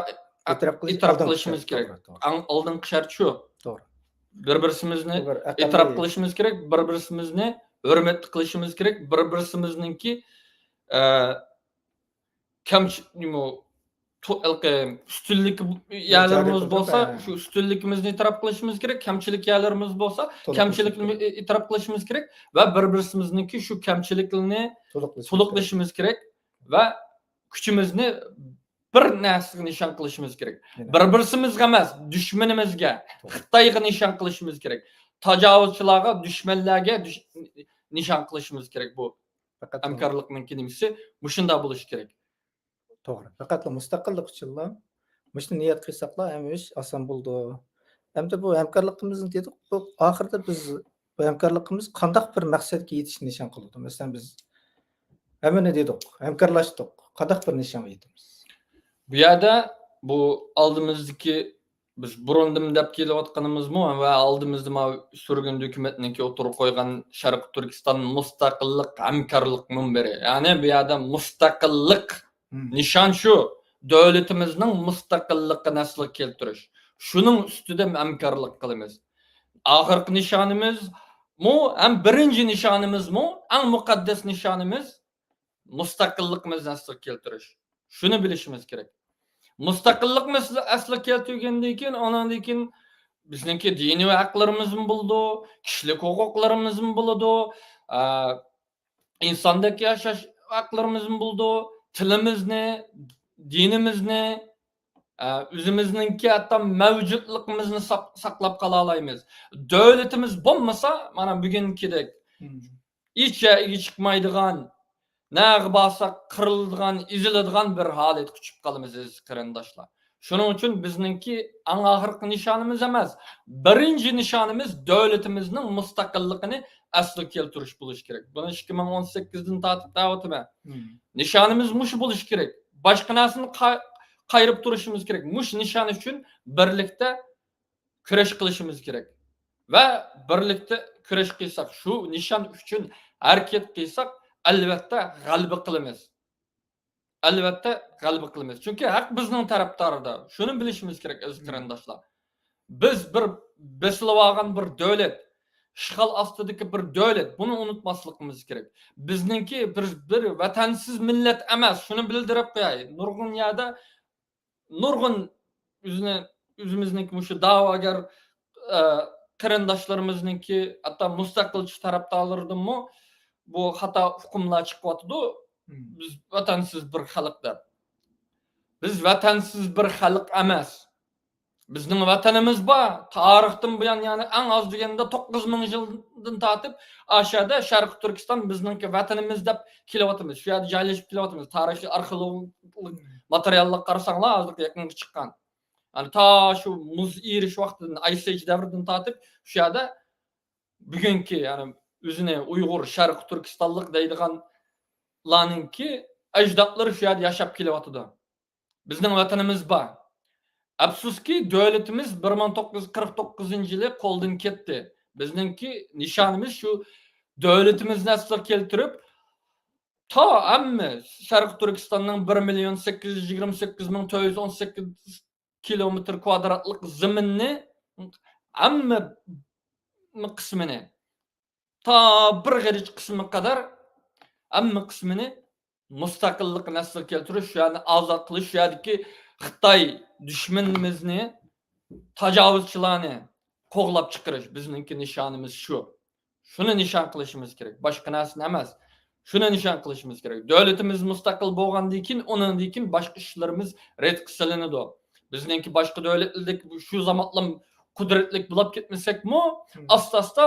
ئېتىراپ قىلىش، ئېتىراپ ئالدىنقى قىلىشىمىز شەرت، كېرەك. توغرا، توغرا. ئەڭ ئالدىنقى شەرت شۇ. توغرا. بىر-بىرسىمىزنى بۇ بىر ئەقەللىي ئېتىراپ قىلىشىمىز كېرەك، بىر-بىرسىمىزنى ھۆرمەت قىلىشىمىز كېرەك، بىر-بىرسىمىزنىڭكى، ئە، كەمچ-، نېمە، تو-، ھېلىقى ئۈستۈنلۈك يەرلىرىمىز جارى بولسا، قىلدۇق، ھە. شۇ ئۈستۈنلۈكىمىزنى ئېتىراپ قىلىشىمىز كېرەك، كەمچىلىك يەرلىرىمىز بولسا، تولۇق كەمچىلىكنى قىلىشىمىز كېرەك. ئېتىراپ قىلىشىمىز كېرەك ۋە بىر-بىرسىمىزنىڭكى شۇ كەمچىلىكلىرىنى تولۇقلىشىمىز تولۇقلىشىمىز كېرەك ۋە كۈچىمىزنى بىر نەرسىگە نىشان قىلىشىمىز كېرەك. يەنە. بىر-بىرسىمىزگە ئەمەس، دۈشمىنىمىزگە، توغرا. خىتايغا نىشان قىلىشىمىز كېرەك. تاجاۋۇزچىلارغا، دۈشمەنلەرگە دۈش-، نىشان قىلىشىمىز كېرەك. بۇ پەقەت ھەمكارلىقنىڭكى نېمىسى مۇشۇنداق بولۇشى كېرەك. توغرا. پەقەتلا مۇستەقىللىق ئۈچۈنلا مۇشۇنى نىيەت قىلساقلا، ھەممە ئىش ئاسان بولىدۇ. ئەمدى بۇ ھەمكارلىقىمىزنى دېدۇق، بۇ ئاخىرىدا بىز بۇ ھەمكارلىقىمىز قانداق بىر مەقسەتكە يېتىشنى نىشان قىلىدۇ؟ مەسىلەن، بىز ھەممىنى دېدۇق، ھەمكارلاشتۇق، قانداق بىر نىشانغا يېتىمىز؟ بۇ يەردە بۇ ئالدىمىزدىكى، بىز بۇرۇندىن دەپ كېلىۋاتقىنىمىزمۇ ۋە ئالدىمىزدا ماۋۇ سۈرگۈن ھۆكۈمەتنىڭكى ئوتتۇرىغا قويغان شەرقىي تۈركىستان مۇستەقىللىق ھەمكارلىق مۇنبىرى. يەنى بۇ يەردە مۇستەقىللىق، نىشان شۇ. دۆلىتىمىزنىڭ مۇستەقىللىقىنى ئەسلىگە كەلتۈرۈش. شۇنىڭ ئۈستىدە ھەمكارلىق قىلىمىز. ئاخىرقى نىشانىمىزمۇ ھەم بىرىنچى نىشانىمىزمۇ، ئەڭ مۇقەددەس نىشانىمىز مۇستەقىللىقىمىزنى ئەسلىگە كەلتۈرۈش. شۇنى بىلىشىمىز كېرەك. مۇستەقىللىقنى ئەسلىگە كەلتۈرگەندىن كېيىن، ئۇنىڭدىن كېيىن بىزنىڭكى دىنىي ھەقلىرىمىزمۇ بولىدۇ، كىشىلىك ھوقۇقلىرىمىزمۇ بولىدۇ، ئە، ئىنساندەك ياشاش ھەقلىرىمىزمۇ بولىدۇ، تىلىمىزنى، دىنىمىزنى، ئە، ئۆزىمىزنىڭكى ھەتتا مەۋجۇتلۇقىمىزنى ساق-، ساقلاپ قالالايمىز. دۆلىتىمىز بولمىسا، مانا بۈگۈنكىدەك ھىچ يەرگە چىقمايدىغان، نەگە بارساق قىرىلىدىغان، ئېزىلىدىغان بىر ھالەتكە چۈشۈپ قالىمىز، ئەزىز قېرىنداشلار. شۇنىڭ ئۈچۈن بىزنىڭكى ئەڭ ئاخىرقى نىشانىمىز ئەمەس، بىرىنچى نىشانىمىز دۆلىتىمىزنىڭ مۇستەقىللىقىنى ئەسلىگە كەلتۈرۈش بولۇشى كېرەك. بۇنى ئىككى مىڭ ئون سەككىزدىن تارتىپ دەۋاتىمەن. نىشانىمىز مۇشۇ بولۇشى كېرەك. باشقا نەرسىنى قا-، قايرىپ تۇرۇشىمىز كېرەك. مۇشۇ نىشان ئۈچۈن بىرلىكتە كۈرەش قىلىشىمىز كېرەك. ۋە بىرلىكتە كۈرەش قىلساق، شۇ نىشان ئۈچۈن ھەرىكەت قىلساق، ئەلۋەتتە غەلىبە قىلىمىز. ئەلۋەتتە غەلىبە قىلىمىز. چۈنكى ھەق بىزنىڭ تەرەپدارىدا. شۇنى بىلىشىمىز كېرەك، ئەزىز قېرىنداشلار. بىز بىر بېسىلىۋالغان بىر دۆلەت، ئىشغال ئاستىدىكى بىر دۆلەت. بۇنى ئۇنتۇماسلىقىمىز كېرەك. بىزنىڭكى بىر، بىر ۋەتەنسىز مىللەت ئەمەس. شۇنى بىلدۈرۈپ قوياي. نۇرغۇن يەردە نۇرغۇن ئۆزىنى، ئۆزىمىزنىڭ مۇشۇ دەۋاگەر، ئە، قېرىنداشلىرىمىزنىڭكى، ھەتتا مۇستەقىلچى تەرەپدارلىرىدىنمۇ بۇ خاتا ئۇقۇملار چىقىۋاتىدۇ. بىز ۋەتەنسىز بىر خەلق دەپ. بىز ۋەتەنسىز بىر خەلق ئەمەس. بىزنىڭ ۋەتىنىمىز بار. تارىختىن بۇيان، يەنى ئەڭ ئاز دېگەندە توققۇز مىڭ يىلدىن تارتىپ ئاشۇ يەردە شەرقىي تۈركىستان بىزنىڭكى ۋەتىنىمىز دەپ كېلىۋاتىمىز. شۇ يەردە جايلىشىپ كېلىۋاتىمىز. تارىخىي ئارخېئولوگىق ماتېرىياللارغا قارىساڭلار، ھازىرقى يېقىنقى چىققان. يەنى تا شۇ مۇز ئېرىش ۋاقتىدىن، ئايس ئېيج دەۋرىدىن تارتىپ شۇ يەردە بۈگۈنكى، يەنى ئۆزىنى ئۇيغۇر، شەرقىي تۈركىستانلىق دەيدىغانلارنىڭكى ئەجدادلىرى شۇ يەردە ياشاپ كېلىۋاتىدۇ. بىزنىڭ ۋەتىنىمىز بار. ئەپسۇسكى، دۆلىتىمىز بىر مىڭ توققۇز يۈز قىرىق توققۇزىنچى يىلى قولدىن كەتتى. بىزنىڭكى نىشانىمىز شۇ دۆلىتىمىزنى ئەسلىگە كەلتۈرۈپ، تا ھەممە شەرقىي تۈركىستاننىڭ بىر مىليون سەككىز يۈز يىگىرمە سەككىز مىڭ تۆت يۈز ئون سەككىز كىلومېتىر كۋادراتلىق زېمىننى ھەممە قىسمىنى، تا بىر غېرىچ قىسمىغا قەدەر ھەممە قىسمىنى مۇستەقىللىقنى ئەسلىگە كەلتۈرۈش، شۇ يەرنى ئازاد قىلىش، شۇ يەردىكى خىتاي دۈشمىنىمىزنى، تاجاۋۇزچىلارنى قوغلاپ چىقىرىش. بىزنىڭكى نىشانىمىز شۇ. شۇنى نىشان قىلىشىمىز كېرەك. باشقا نەرسىنى ئەمەس. شۇنى نىشان قىلىشىمىز كېرەك. دۆلىتىمىز مۇستەقىل بولغاندىن كېيىن، ئۇنىڭدىن كېيىن باشقا ئىشلىرىمىز رەتكە سېلىنىدۇ. بىزنىڭكى باشقا دۆلەتلەردەك شۇ زامانلام قۇدرەتلىك بولاپ كەتمىسەكمۇ، ئاستا-ئاستا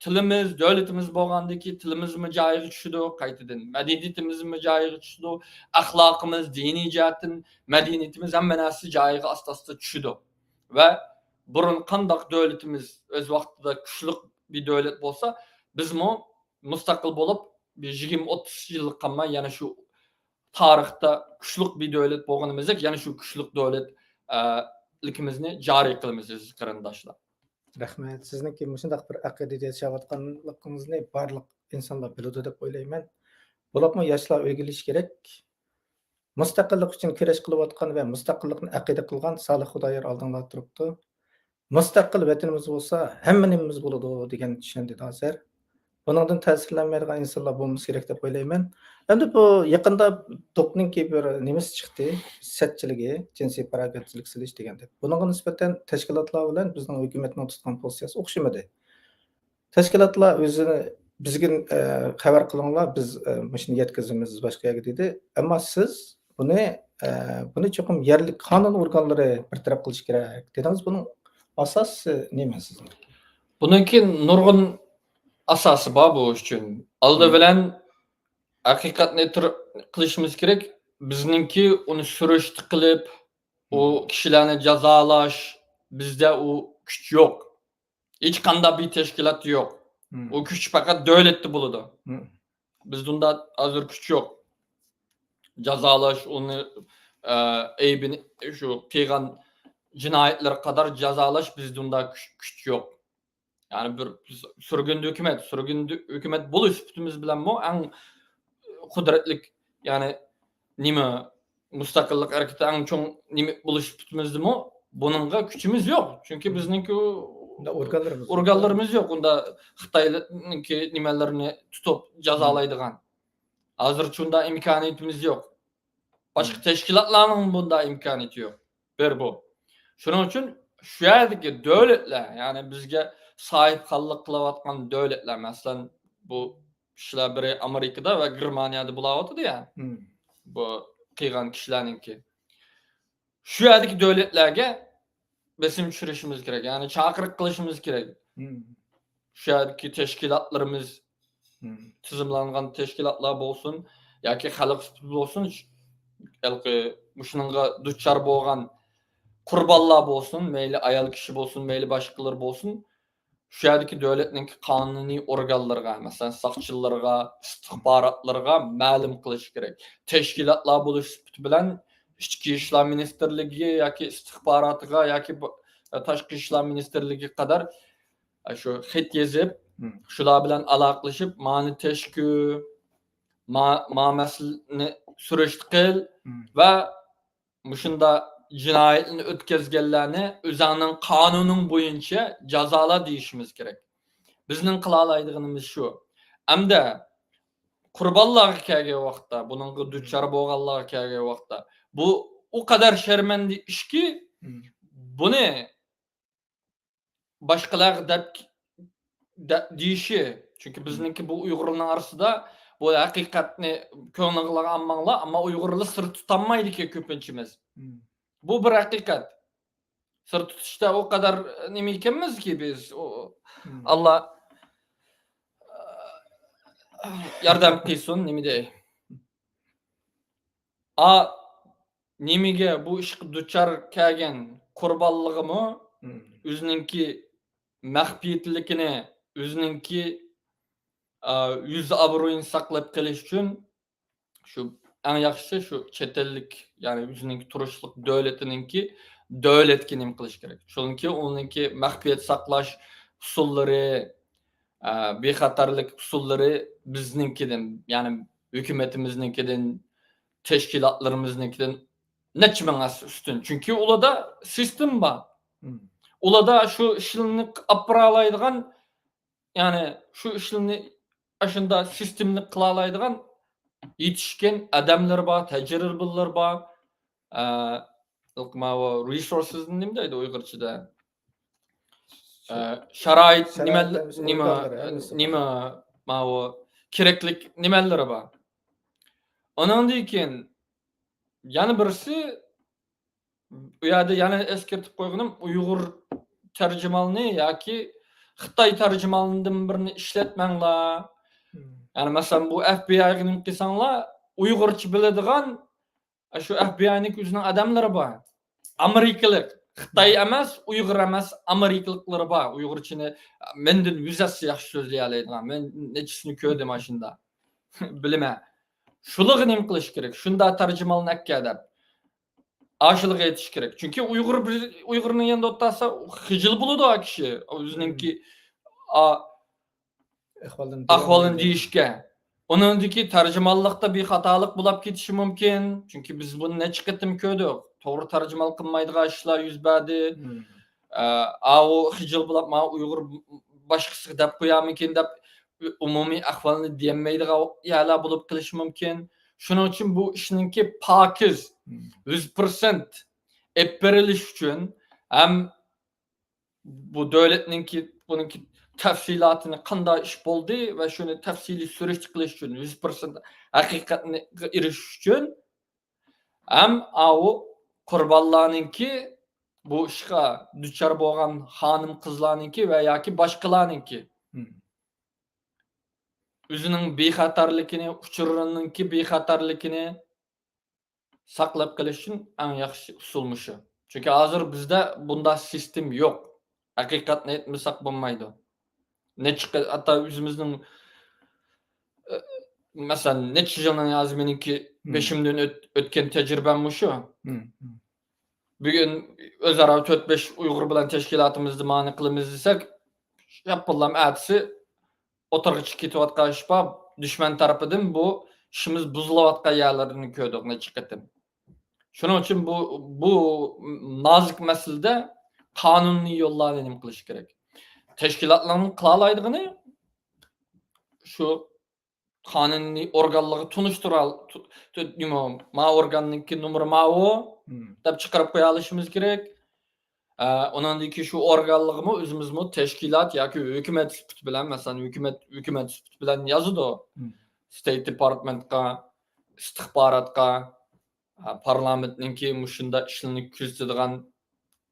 تىلىمىز، دۆلىتىمىز بولغاندىكى تىلىمىزمۇ جايىغا چۈشىدۇ، قايتىدىن مەدەنىيىتىمىزمۇ جايىغا چۈشىدۇ، ئەخلاقىمىز، دىنىي جەھەتتىن مەدەنىيىتىمىز، ھەممە نەرسە جايىغا ئاستا-ئاستا چۈشىدۇ. ۋە بۇرۇن قانداق دۆلىتىمىز ئۆز ۋاقتىدا كۈچلۈك بىر دۆلەت بولسا، بىزمۇ مۇستەقىل بولۇپ، بىر يىگىرمە ئوتتۇز يىللىق قالماي، يەنە شۇ تارىختا كۈچلۈك بىر دۆلەت بولغىنىمىزدەك، يەنە شۇ كۈچلۈك دۆلەت، ئە، لىكىمىزنى جارى قىلىمىز، ئەزىز قېرىنداشلار. رەھمەت. سىزنىڭكى مۇشۇنداق بىر ئەقىدىدە ياشاۋاتقانلىقىڭىزنى بارلىق ئىنسانلار بىلىدۇ دەپ ئويلايمەن. بولۇپمۇ ياشلار ئۆگىنىشى كېرەك. مۇستەقىللىق ئۈچۈن كۈرەش قىلىۋاتقان ۋە مۇستەقىللىقنى ئەقىدە قىلغان سالىھ خۇدايار ئالدىڭلاردا تۇرۇپتۇ. مۇستەقىل ۋەتىنىمىز بولسا، ھەممە نېمىمىز بولىدۇ، دېگەن چۈشەندى ھازىر. بۇنىڭدىن تەسىرلەنمەيدىغان ئىنسانلار بولمىسا كېرەك دەپ ئويلايمەن. ئەمدى بۇ يېقىندا دوكنىڭكى بىر نېمىسى چىقتى، سەتچىلىكى، جىنسىي پاراگەتچىلىك سېلىش دېگەندەك. بۇنىڭغا نىسبەتەن تەشكىلاتلار بىلەن بىزنىڭ ھۆكۈمەتنىڭ تۇتقان پوزىتسىيەسى ئوخشىمىدى. تەشكىلاتلار ئۆزىنى بىزگە، ئە، خەۋەر قىلىڭلار، بىز، ئە، مۇشۇنى يەتكۈزىمىز باشقا يەرگە دېدى. ئەمما سىز بۇنى، ئە، بۇنى چوقۇم يەرلىك قانۇن ئورگانلىرى بىر تەرەپ قىلىشى كېرەك دېدىڭىز. بۇنىڭ ئاساسى نېمە سىزنىڭ؟ بۇنىڭكى نۇرغۇن ئاساسى بار بۇ ئۈچۈن. ئالدى بىلەن ھەقىقەتنى تۇر-، قىلىشىمىز كېرەك. بىزنىڭكى ئۇنى سۈرۈشتە قىلىپ، ئۇ كىشىلەرنى جازالاش، بىزدە ئۇ كۈچ يوق. ھېچقانداق بىر تەشكىلاتتا يوق. ئۇ كۈچ پەقەت دۆلەتتە بولىدۇ. بىزدە ئۇنداق ھازىر كۈچ يوق. جازالاش، ئۇنى ئەيىبىنى، شۇ قىلغان جىنايەتلىرى قەدەر جازالاش بىزدە ئۇنداق كۈچ، كۈچ يوق. يەنى بىر بىز سۈرگۈندە ھۆكۈمەت، سۈرگۈندە ھۆكۈمەت بولۇش سۈپىتىمىز بىلەنمۇ ئەڭ قۇدرەتلىك، يەنى نېمە، مۇستەقىللىق ھەرىكىتى ئەڭ چوڭ نېمە بولۇش سۈپىتىمىزدىمۇ بۇنىڭغا كۈچىمىز يوق. چۈنكى بىزنىڭكى ئورگانلىرىمىز يوق. ئورگانلىرىمىز يوق. ئۇندا خىتاينىڭكى نېمىلىرىنى تۇتۇپ جازالايدىغان. ھازىرچە ئۇنداق ئىمكانىيىتىمىز يوق. باشقا تەشكىلاتلارنىڭ بۇنداق ئىمكانىيىتى يوق. بىر بۇ. شۇنىڭ ئۈچۈن شۇ يەردىكى دۆلەتلەر، يەنى بىزگە ساھىبخانلىق قىلىۋاتقان دۆلەتلەر، مەسىلەن، بۇ كىشىلەر بىرى ئامېرىكىدا ۋە گېرمانىيەدە بولاۋاتىدۇ يا. بۇ قىلغان كىشىلەرنىڭكى. شۇ يەردىكى دۆلەتلەرگە بېسىم چۈشۈرۈشىمىز كېرەك، يەنى چاقىرىق قىلىشىمىز كېرەك. شۇ يەردىكى تەشكىلاتلىرىمىز، تىزىملانغان تەشكىلاتلار بولسۇن ياكى خەلق سۈپىتى بولسۇن، ھېلىقى مۇشۇنىڭغا دۇچار بولغان قۇربانلار بولسۇن، مەيلى ئايال كىشى بولسۇن، مەيلى باشقىلار بولسۇن، شۇ يەردىكى دۆلەتنىڭكى قانۇنىي ئورگانلىرىغا، مەسىلەن، ساقچىلىرىغا، ئىستىخباراتلىرىغا مەلۇم قىلىش كېرەك. تەشكىلاتلار بولۇش سۈپىتى بىلەن ئىچكى ئىشلار مىنىستىرلىكى ياكى ئىستىخباراتىغا ياكى بۇ، تاشقى ئىشلار مىنىستىرلىكىگە قەدەر شۇ خەت يېزىپ، شۇلار بىلەن ئالاقىلىشىپ، مانى تەشكۈ، ما، ما مەسىلىنى سۈرۈشتە قىل ۋە مۇشۇنداق جىنايەتنى ئۆتكەزگەنلەرنى ئۆزەڭنىڭ قانۇنۇڭ بويىچە جازالا دېيىشىمىز كېرەك. بىزنىڭ قىلالايدىغىنىمىز شۇ. ئەمدى قۇربانلارغا كەلگەن ۋاقىتتا، بۇنىڭغا دۇچار بولغانلارغا كەلگەن ۋاقىتتا، بۇ ئۇ قەدەر شەرمەندە ئىشكى، بۇنى باشقىلارغا دەپ، دە، دېيىشى. چۈنكى بىزنىڭكى بۇ ئۇيغۇرلارنىڭ ئارىسىدا بۇ ھەقىقەتنى كۆڭلىڭلارغا ئالماڭلار، ئەمما ئۇيغۇرلار سىر تۇتالمايدىكەن كۆپىنچىمىز. بۇ بىر ھەقىقەت. سىر تۇتۇشتا ئۇ قەدەر نېمە ئىكەنمىزكى بىز، ئۇ، ئاللا ياردەم قىلسۇن، نېمە دەي. ئا، نېمىگە بۇ ئىشقا دۇچار كەلگەن قۇربانلىقىمۇ ئۆزىنىڭكى مەخپىيەتلىكىنى، ئۆزىنىڭكى، ئا، يۈز ئابرۇيىنى ساقلاپ قېلىش ئۈچۈن شۇ ئەڭ ياخشىسى شۇ چەت ئەللىك، يەنى ئۆزىنىڭكى تۇرۇشلۇق دۆلىتىنىڭكى دۆلەتكە نېمە قىلىش كېرەك. شۇنىڭكى ئۇنىڭكى مەخپىيەت ساقلاش ئۇسۇللىرى، ئە، بىخەتەرلىك ئۇسۇللىرى بىزنىڭكىدىن، يەنى ھۆكۈمىتىمىزنىڭكىدىن، تەشكىلاتلىرىمىزنىڭكىدىن نەچچە مىڭ ھەسسە ئۈستۈن. چۈنكى ئۇلاردا سىستېما بار. ئۇلاردا شۇ ئىشلارنى ئاپىرالايدىغان، يەنى شۇ ئىشلارنى ئاشۇنداق سىستېمىلىق قىلالايدىغان يېتىشكەن ئادەملىرى بار، تەجرىبىلىرى بار. ئە، ماۋۇ رېسورسىسنى نېمە دەيدۇ ئۇيغۇرچىدا؟ ئە، شارائىت، نېمە، نېمە، ماۋۇ كېرەكلىك نېمەلىرى بار. ئۇنىڭدىن كېيىن يەنە بىرسى، ئۇ يەردە يەنە ئەسكەرتىپ قويغىنىم، ئۇيغۇر تەرجىمانىنى ياكى خىتاي تەرجىمانىدىن بىرنى ئىشلەتمەڭلار. يەنى مەسىلەن، بۇ ئەف بى ئايغا نېمە قىلساڭلار، ئۇيغۇرچە بىلىدىغان، شۇ ئەف بى ئاينىڭ ئۆزىنىڭ ئادەملىرى بار. ئامېرىكىلىق، خىتاي ئەمەس، ئۇيغۇر ئەمەس، ئامېرىكىلىقلىرى بار. ئۇيغۇرچىنى مەندىن يۈز ھەسسە ياخشى سۆزلىيەلەيدىغان. مەن نەچچىسىنى كۆردۈم ئاشۇنداق. بىلىمەن. شۇلىغا نېمە قىلىش كېرەك؟ شۇنداق تەرجىماننى ئەككە دەپ. ئاشۇلىغا ئېيتىش كېرەك. چۈنكى ئۇيغۇر بىر، ئۇيغۇرنىڭ يېنىدا ئولتۇرسا خىجىل بولىدۇ ئا كىشى. ئۆزىنىڭكى ئا، ئەھۋالىنى ئەھۋالىنى دېيىشكە. ئۇنىڭدىكى تەرجىمانلىقتا بىخاتالىق بولۇپ كېتىشى مۇمكىن. چۈنكى بىز بۇنى نەچچە قېتىم كۆردۇق. توغرا تەرجىمە قىلمايدىغان ئىشلار يۈز بەردى. ئە، ئاۋۇ خىجىل بولۇپ، ماۋۇ ئۇيغۇر باشقىسىغا دەپ قويارمىكىن دەپ، ئومۇمىي ئەھۋالنى دېيەلمەيدىغان يەرلەر بولۇپ قېلىشى مۇمكىن. شۇنىڭ ئۈچۈن بۇ ئىشنىڭكى پاكىز، يۈز پىرسەنت ئېلىپ بېرىلىش ئۈچۈن ھەم بۇ دۆلەتنىڭكى، بۇنىڭكى تەپسىلاتىنى قانداق ئىش بولدى ۋە شۇنى تەپسىلىي سۈرۈشتە قىلىش ئۈچۈن، يۈز پىرسەنت ھەقىقەتنى ئېرىشىش ئۈچۈن ھەم ئاۋۇ قۇربانلارنىڭكى، بۇ ئىشقا دۇچار بولغان خانىم قىزلارنىڭكى ۋە ياكى باشقىلارنىڭكى ئۆزىنىڭ بىخەتەرلىكىنى، ئۇچۇرىنىڭكى بىخەتەرلىكىنى ساقلاپ قېلىش ئۈچۈن ئەڭ ياخشى ئۇسۇل مۇشۇ. چۈنكى ھازىر بىزدە بۇنداق سىستېما يوق. ھەقىقەتنى ئېيتمىساق بولمايدۇ. نەچچە قېت-، ھەتتا ئۆزىمىزنىڭ، ئە، مەسىلەن، نەچچە يىلنىڭ ھازىر مېنىڭكى بېشىمدىن ئۆت-، ئۆتكەن تەجرىبەم مۇشۇ. بۈگۈن ئۆزئارا تۆت بەش ئۇيغۇر بىلەن تەشكىلاتىمىزدا مانى قىلىمىز دېسەك، ياپونلام ئەتىسى ئوتتۇرىغا چىقىپ كېتىۋاتقان ئىش بار. دۈشمەن تەرىپىدىن بۇ ئىشىمىز بۇزۇلۇۋاتقان يەرلىرىنى كۆردۇق نەچچە قېتىم. شۇنىڭ ئۈچۈن بۇ، بۇ نازۇك مەسىلىدە قانۇنىي يوللارنى نېمە قىلىش كېرەك؟ تەشكىلاتلارنىڭ قىلالايدىغىنى شۇ قانۇنىي ئورگانلارغا تونۇشتۇرال-، تۇ-، تۇ-، نېمە، ما ئورگاننىڭكى نومۇرى ماۋۇ دەپ چىقىرىپ قويالىشىمىز كېرەك. ئە، ئۇنىڭدىن كېيىن شۇ ئورگانلارغىمۇ ئۆزىمىزمۇ تەشكىلات ياكى ھۆكۈمەت سۈپىتى بىلەن، مەسىلەن، ھۆكۈمەت، ھۆكۈمەت سۈپىتى بىلەن يازىدۇ. ستېيت دېپارتمېنتقا، ئىستىخباراتقا، ئە، پارلامېنتنىڭكى مۇشۇنداق ئىشلىرىنى كۆزىتىدىغان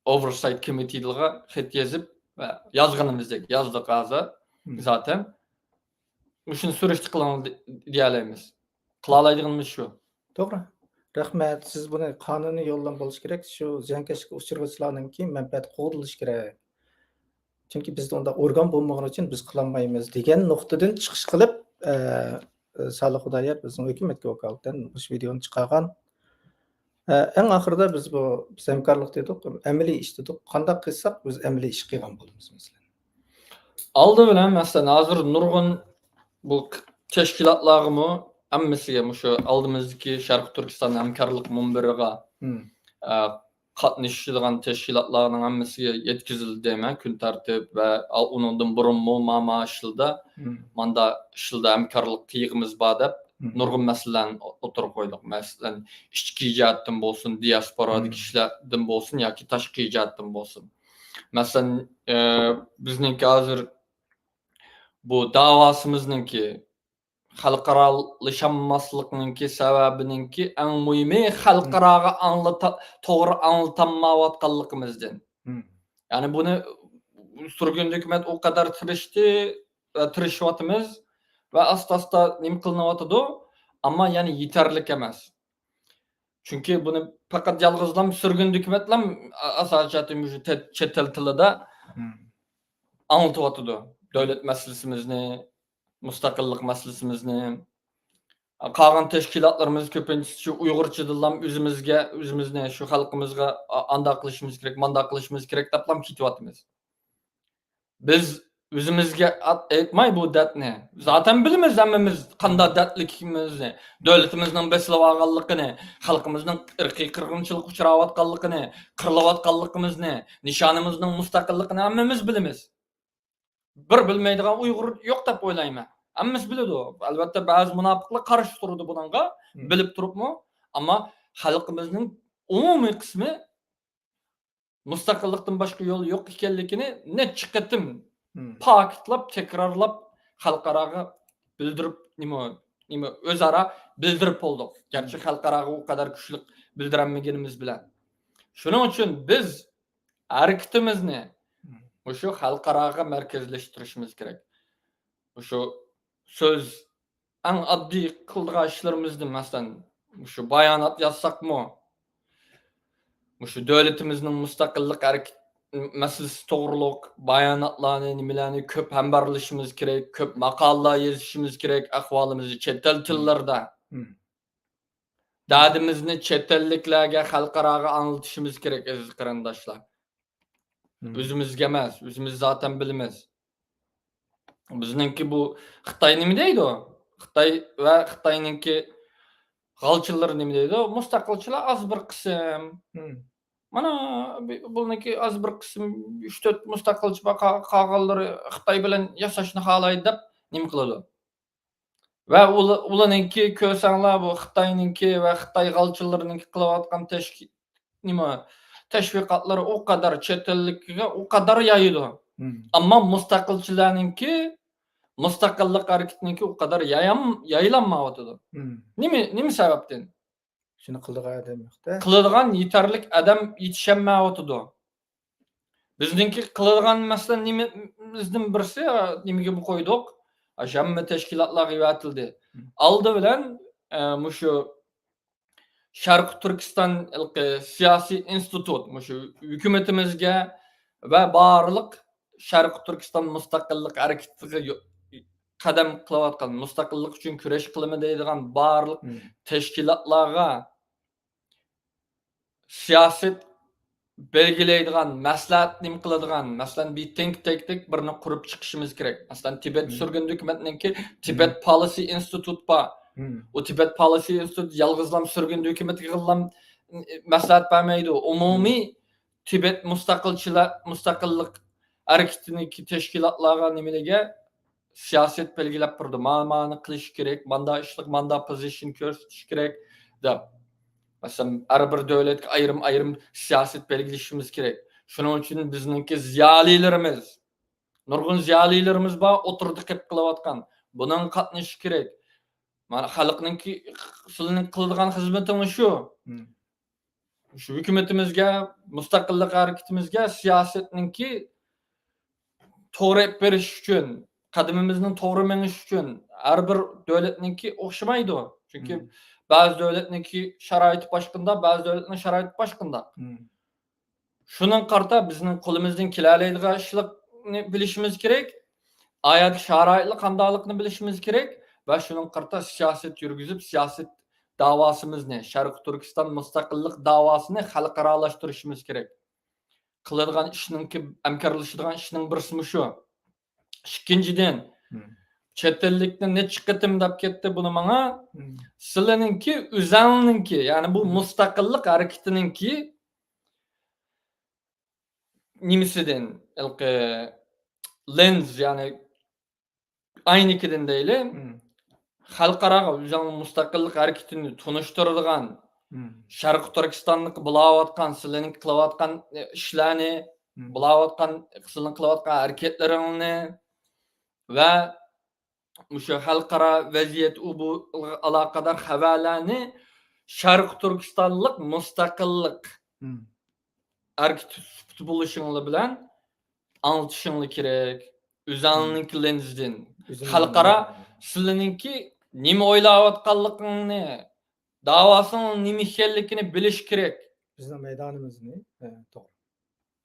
ئوۋېرسايت كومىتېتىغا خەت يېزىپ، ۋە يازغىنىمىزدەك يازدۇق ھازىر. زاتەن مۇشۇنى سۈرۈشتە قىلىڭ دېيەلەيمىز. قىلالايدىغىنىمىز شۇ. توغرا. رەھمەت. سىز بۇنى قانۇنىي يولدىن بولۇشى كېرەك. شۇ زىيانكەشلىككە ئۇچرىغۇچىلارنىڭكى مەنپەئەتى قوغدىلىشى كېرەك. چۈنكى بىزدە ئۇنداق ئورگان بولمىغىنى ئۈچۈن بىز قىلالمايمىز دېگەن نۇقتىدىن چىقىش قىلىپ، ئە، سالىھ خۇدايار بىزنىڭ ھۆكۈمەتكە ۋاكالىتەن مۇشۇ ۋىدېونى چىقارغان. ئە، ئەڭ ئاخىرىدا بىز بۇ، بىز ھەمكارلىق دېدۇق، ئەمەلىي ئىش دېدۇق. قانداق قىلساق بىز ئەمەلىي ئىش قىلغان بولىمىز، مەسىلەن؟ ئالدى بىلەن، مەسىلەن، ھازىر نۇرغۇن بۇ تەشكىلاتلارغىمۇ ھەممىسىگە مۇشۇ ئالدىمىزدىكى شەرقىي تۈركىستان ھەمكارلىق مۇنبىرىغا، ئە، قاتنىشىدىغان تەشكىلاتلارنىڭ ھەممىسىگە يەتكۈزۈلدى دەيمەن، كۈن تەرتىپ ۋە ئۇنىڭدىن بۇرۇنمۇ ما، ما ئىشلىدا، ماندا ئىشلىدا ھەمكارلىق قىلغىمىز بار دەپ نۇرغۇن مەسىلىلەرنى ئوتتۇرىغا قويدۇق. مەسىلەن، ئىچكى جەھەتتىن بولسۇن، دىياسپورادىكى كىشىلەردىن بولسۇن ياكى تاشقى جەھەتتىن بولسۇن. مەسىلەن، ئە، بىزنىڭكى ھازىر بۇ داۋاسىمىزنىڭكى خەلقئارالىشالماسلىقنىڭكى سەۋەبىنىڭكى ئەڭ مۇھىمى خەلقئاراغا ئاڭلىتا-، توغرا ئاڭلىتالمايۋاتقانلىقىمىزدىن. يەنى بۇنى سۈرگۈندە ھۆكۈمەت ئۇ قەدەر تىرىشتى ۋە تىرىشىۋاتىمىز ۋە ئاستا-ئاستا نېمە قىلىنىۋاتىدۇ، ئەمما يەنە يېتەرلىك ئەمەس. چۈنكى بۇنى پەقەت يالغۇزلام سۈرگۈندە ھۆكۈمەتلام ئاساسىي جەھەتتىن مۇشۇ تە-، چەت ئەل تىلىدا ئاڭلىتىۋاتىدۇ. دۆلەت مەسىلىسىمىزنى، مۇستەقىللىق مەسىلىسىمىزنى. قالغان تەشكىلاتلىرىمىز كۆپىنچىسى شۇ ئۇيغۇرچىدىنلام ئۆزىمىزگە، ئۆزىمىزنى شۇ خەلقىمىزغا ئا-، ئانداق قىلىشىمىز كېرەك، مانداق قىلىشىمىز كېرەك دەپلام كېتىۋاتىمىز. بىز ئۆزىمىزگە ئات-، ئېيتماي بۇ دەردنى. زاتەن بىلىمىز ھەممىمىز قانداق دەردلىكىمىزنى، دۆلىتىمىزنىڭ بېسىلىۋالغانلىقىنى، خەلقىمىزنىڭ ئىرقىي قىرغىنچىلىققا ئۇچراۋاتقانلىقىنى، قىرىلىۋاتقانلىقىمىزنى، نىشانىمىزنىڭ مۇستەقىللىقىنى ھەممىمىز بىلىمىز. بىر بىلمەيدىغان ئۇيغۇر يوق دەپ ئويلايمەن. ھەممىسى بىلىدۇ. ئەلۋەتتە، بەزى مۇناپىقلار قارشى تۇرىدۇ بۇنىڭغا، بىلىپ تۇرۇپمۇ. ئەمما خەلقىمىزنىڭ ئومۇمىي قىسمى مۇستەقىللىقتىن باشقا يول يوق ئىكەنلىكىنى نەچچە قېتىم پاكىتلاپ، تەكرارلاپ، خەلقئاراغا بىلدۈرۈپ، نېمە، نېمە، ئۆزئارا بىلدۈرۈپ بولدۇق. گەرچە خەلقئاراغا ئۇ قەدەر كۈچلۈك بىلدۈرەلمىگىنىمىز بىلەن. شۇنىڭ ئۈچۈن بىز ھەرىكىتىمىزنى مۇشۇ خەلقئاراغا مەركەزلەشتۈرۈشىمىز كېرەك. مۇشۇ سۆز، ئەڭ ئاددىي قىلىدىغان ئىشلىرىمىزدىن، مەسىلەن، مۇشۇ بايانات يازساقمۇ، مۇشۇ دۆلىتىمىزنىڭ مۇستەقىللىق ھەرىكىتى مەسىلىسى توغرۇلۇق باياناتلارنى، نېمىلەرنى كۆپ ھەمبەرلىشىمىز كېرەك، كۆپ ماقالىلەر يېزىشىمىز كېرەك، ئەھۋالىمىزنى چەت ئەل تىللىرىدا. دەردىمىزنى چەت ئەللىكلەرگە، خەلقئاراغا ئاڭلىتىشىمىز كېرەك، ئەزىز قېرىنداشلار. ئۆزىمىزگە ئەمەس، ئۆزىمىز زاتەن بىلىمىز. بىزنىڭكى بۇ خىتاي نېمە دەيدۇ؟ خىتاي ۋە خىتاينىڭكى غالچىلىرى نېمە دەيدۇ؟ مۇستەقىلچىلار ئاز بىر قىسىم. مانا، بۇ-، بۇنىڭكى ئاز بىر قىسىم، ئۈچ تۆت مۇستەقىلچى بار، قا-، قالغانلىرى خىتاي بىلەن ياساشنى خالايدۇ دەپ نېمە قىلىدۇ؟ ۋە ئۇلا-، ئۇلارنىڭكى كۆرسەڭلار، بۇ خىتاينىڭكى ۋە خىتاي غالچىلىرىنىڭكى قىلىۋاتقان تەشكى-، نېمە، تەشۋىقاتلىرى ئۇ قەدەر چەت ئەللىككە ئۇ قەدەر يايىدۇ. ئەمما مۇستەقىلچىلەرنىڭكى، مۇستەقىللىق ھەرىكىتىنىڭكى ئۇ قەدەر يايام-، يايىلانمايۋاتىدۇ. نېمە، نېمە سەۋەبتىن؟ شۇنى قىلىدىغان ئادەم يوق-دە. قىلىدىغان يېتەرلىك ئادەم يېتىشەلمەيۋاتىدۇ. بىزنىڭكى قىلىدىغان مەسىلە نېمىمىزدىن بىرسى، نېمىگە قويدۇق؟ ئاشۇ ھەممە تەشكىلاتلارغا ئېۋەتىلدى. ئالدى بىلەن، ئە، مۇشۇ شەرقىي تۈركىستان ھېلىقى سىياسىي ئىنستىتۇت، مۇشۇ ھۆكۈمىتىمىزگە ۋە بارلىق شەرقىي تۈركىستان مۇستەقىللىق ھەرىكىتىگە يو-، قەدەم قىلىۋاتقان، مۇستەقىللىق ئۈچۈن كۈرەش قىلىمەن دەيدىغان بارلىق تەشكىلاتلارغا سىياسەت بەلگىلەيدىغان، مەسلىھەت نېمە قىلىدىغان، مەسىلەن، بىر تىنك تەنكلىك بىرنى قۇرۇپ چىقىشىمىز كېرەك. مەسىلەن، تىبەت سۈرگۈندە ھۆكۈمەتنىڭكى تىبەت پالىسى ئىنستىتۇت بار. ئۇ تىبەت پالىسى ئىنستىتۇت يالغۇزلام سۈرگۈندە ھۆكۈمەتكە يالغۇزلام مەسلىھەت بەرمەيدۇ. ئومۇمىي تىبەت مۇستەقىلچىلار، مۇستەقىللىق ھەرىكىتىنىڭكى تەشكىلاتلارغا نېمىلىگە سىياسەت بەلگىلەپ بېرىدۇ. مانا، مانى قىلىش كېرەك، ماندا ئىشلىق، ماندا پوزىتسىيە كۆرسىتىش كېرەك دەپ. مەسىلەن، ھەر بىر دۆلەتكە ئايرىم-ئايرىم سىياسەت بەلگىلىشىمىز كېرەك. شۇنىڭ ئۈچۈن بىزنىڭكى زىيالىيلىرىمىز، نۇرغۇن زىيالىيلىرىمىز بار، ئوتتۇرىدا قېلىپ قېلىۋاتقان. بۇنىڭغا قاتنىشىش كېرەك. مانا، خەلقنىڭكى، سىلەرنىڭ قىلىدىغان خىزمىتىڭىز شۇ. شۇ ھۆكۈمىتىمىزگە، مۇستەقىللىق ھەرىكىتىمىزگە سىياسەتنىڭكى توغرا ئېلىپ بېرىش ئۈچۈن، قەدىمىمىزنىڭ توغرا مېڭىشى ئۈچۈن ھەر بىر دۆلەتنىڭكى ئوخشىمايدۇ. چۈنكى بەزى دۆلەتنىڭكى شارائىتى باشقىنداق، بەزى دۆلەتنىڭ شارائىتى باشقىنداق. شۇنىڭغا قارىتا بىزنىڭ قولىمىزدىن كېلەلەيدىغان ئىشلارنى بىلىشىمىز كېرەك. ئايەتتە شارائىتلار قانداقلىقىنى بىلىشىمىز كېرەك ۋە شۇنىڭغا قارىتا سىياسەت يۈرگۈزۈپ، سىياسەت داۋاسىمىزنى، شەرقىي تۈركىستان مۇستەقىللىق داۋاسىنى خەلقئارالاشتۇرۇشىمىز كېرەك. قىلىدىغان ئىشنىڭكى، ھەمكارلىشىدىغان ئىشنىڭ بىرسىمۇ شۇ. ئىككىنچىدىن، چەت ئەللىكنى نەچچە قېتىم دەپ كەتتى بۇنى ماڭا. سىلەرنىڭكى، ئۆزەڭنىڭكى، يەنى بۇ مۇستەقىللىق ھەرىكىتىنىڭكى نېمىسىدىن، ھېلىقى لېنز، يەنى ئاينىكىدىن دەيلى، خەلقئاراغا ئۆزەڭنىڭ مۇستەقىللىق ھەرىكىتىنى تونۇشتۇرىدىغان، شەرقىي تۈركىستاندا بولاۋاتقان، سىلەرنىڭ قىلىۋاتقان ئىشلارنى، بولاۋاتقان، سىلەرنىڭ قىلىۋاتقان ھەرىكەتلىرىڭنى ۋە مۇشۇ خەلقئارا ۋەزىيەت، ئۇ بۇ ئالاقىدار خەۋەرلەرنى شەرقىي تۈركىستانلىق مۇستەقىللىق ھەرىكىتى سۈپىتى بولۇشۇڭلار بىلەن ئاڭلىتىشىڭلار كېرەك. ئۆزەڭنىڭكى لېنزىدىن. خەلقئارا سىلەرنىڭكى نېمە ئويلاۋاتقانلىقىڭنى، داۋاسىنىڭ نېمە ئىكەنلىكىنى بىلىش كېرەك. بىزنىڭ مەيدانىمىزنى، ھە، توغرا.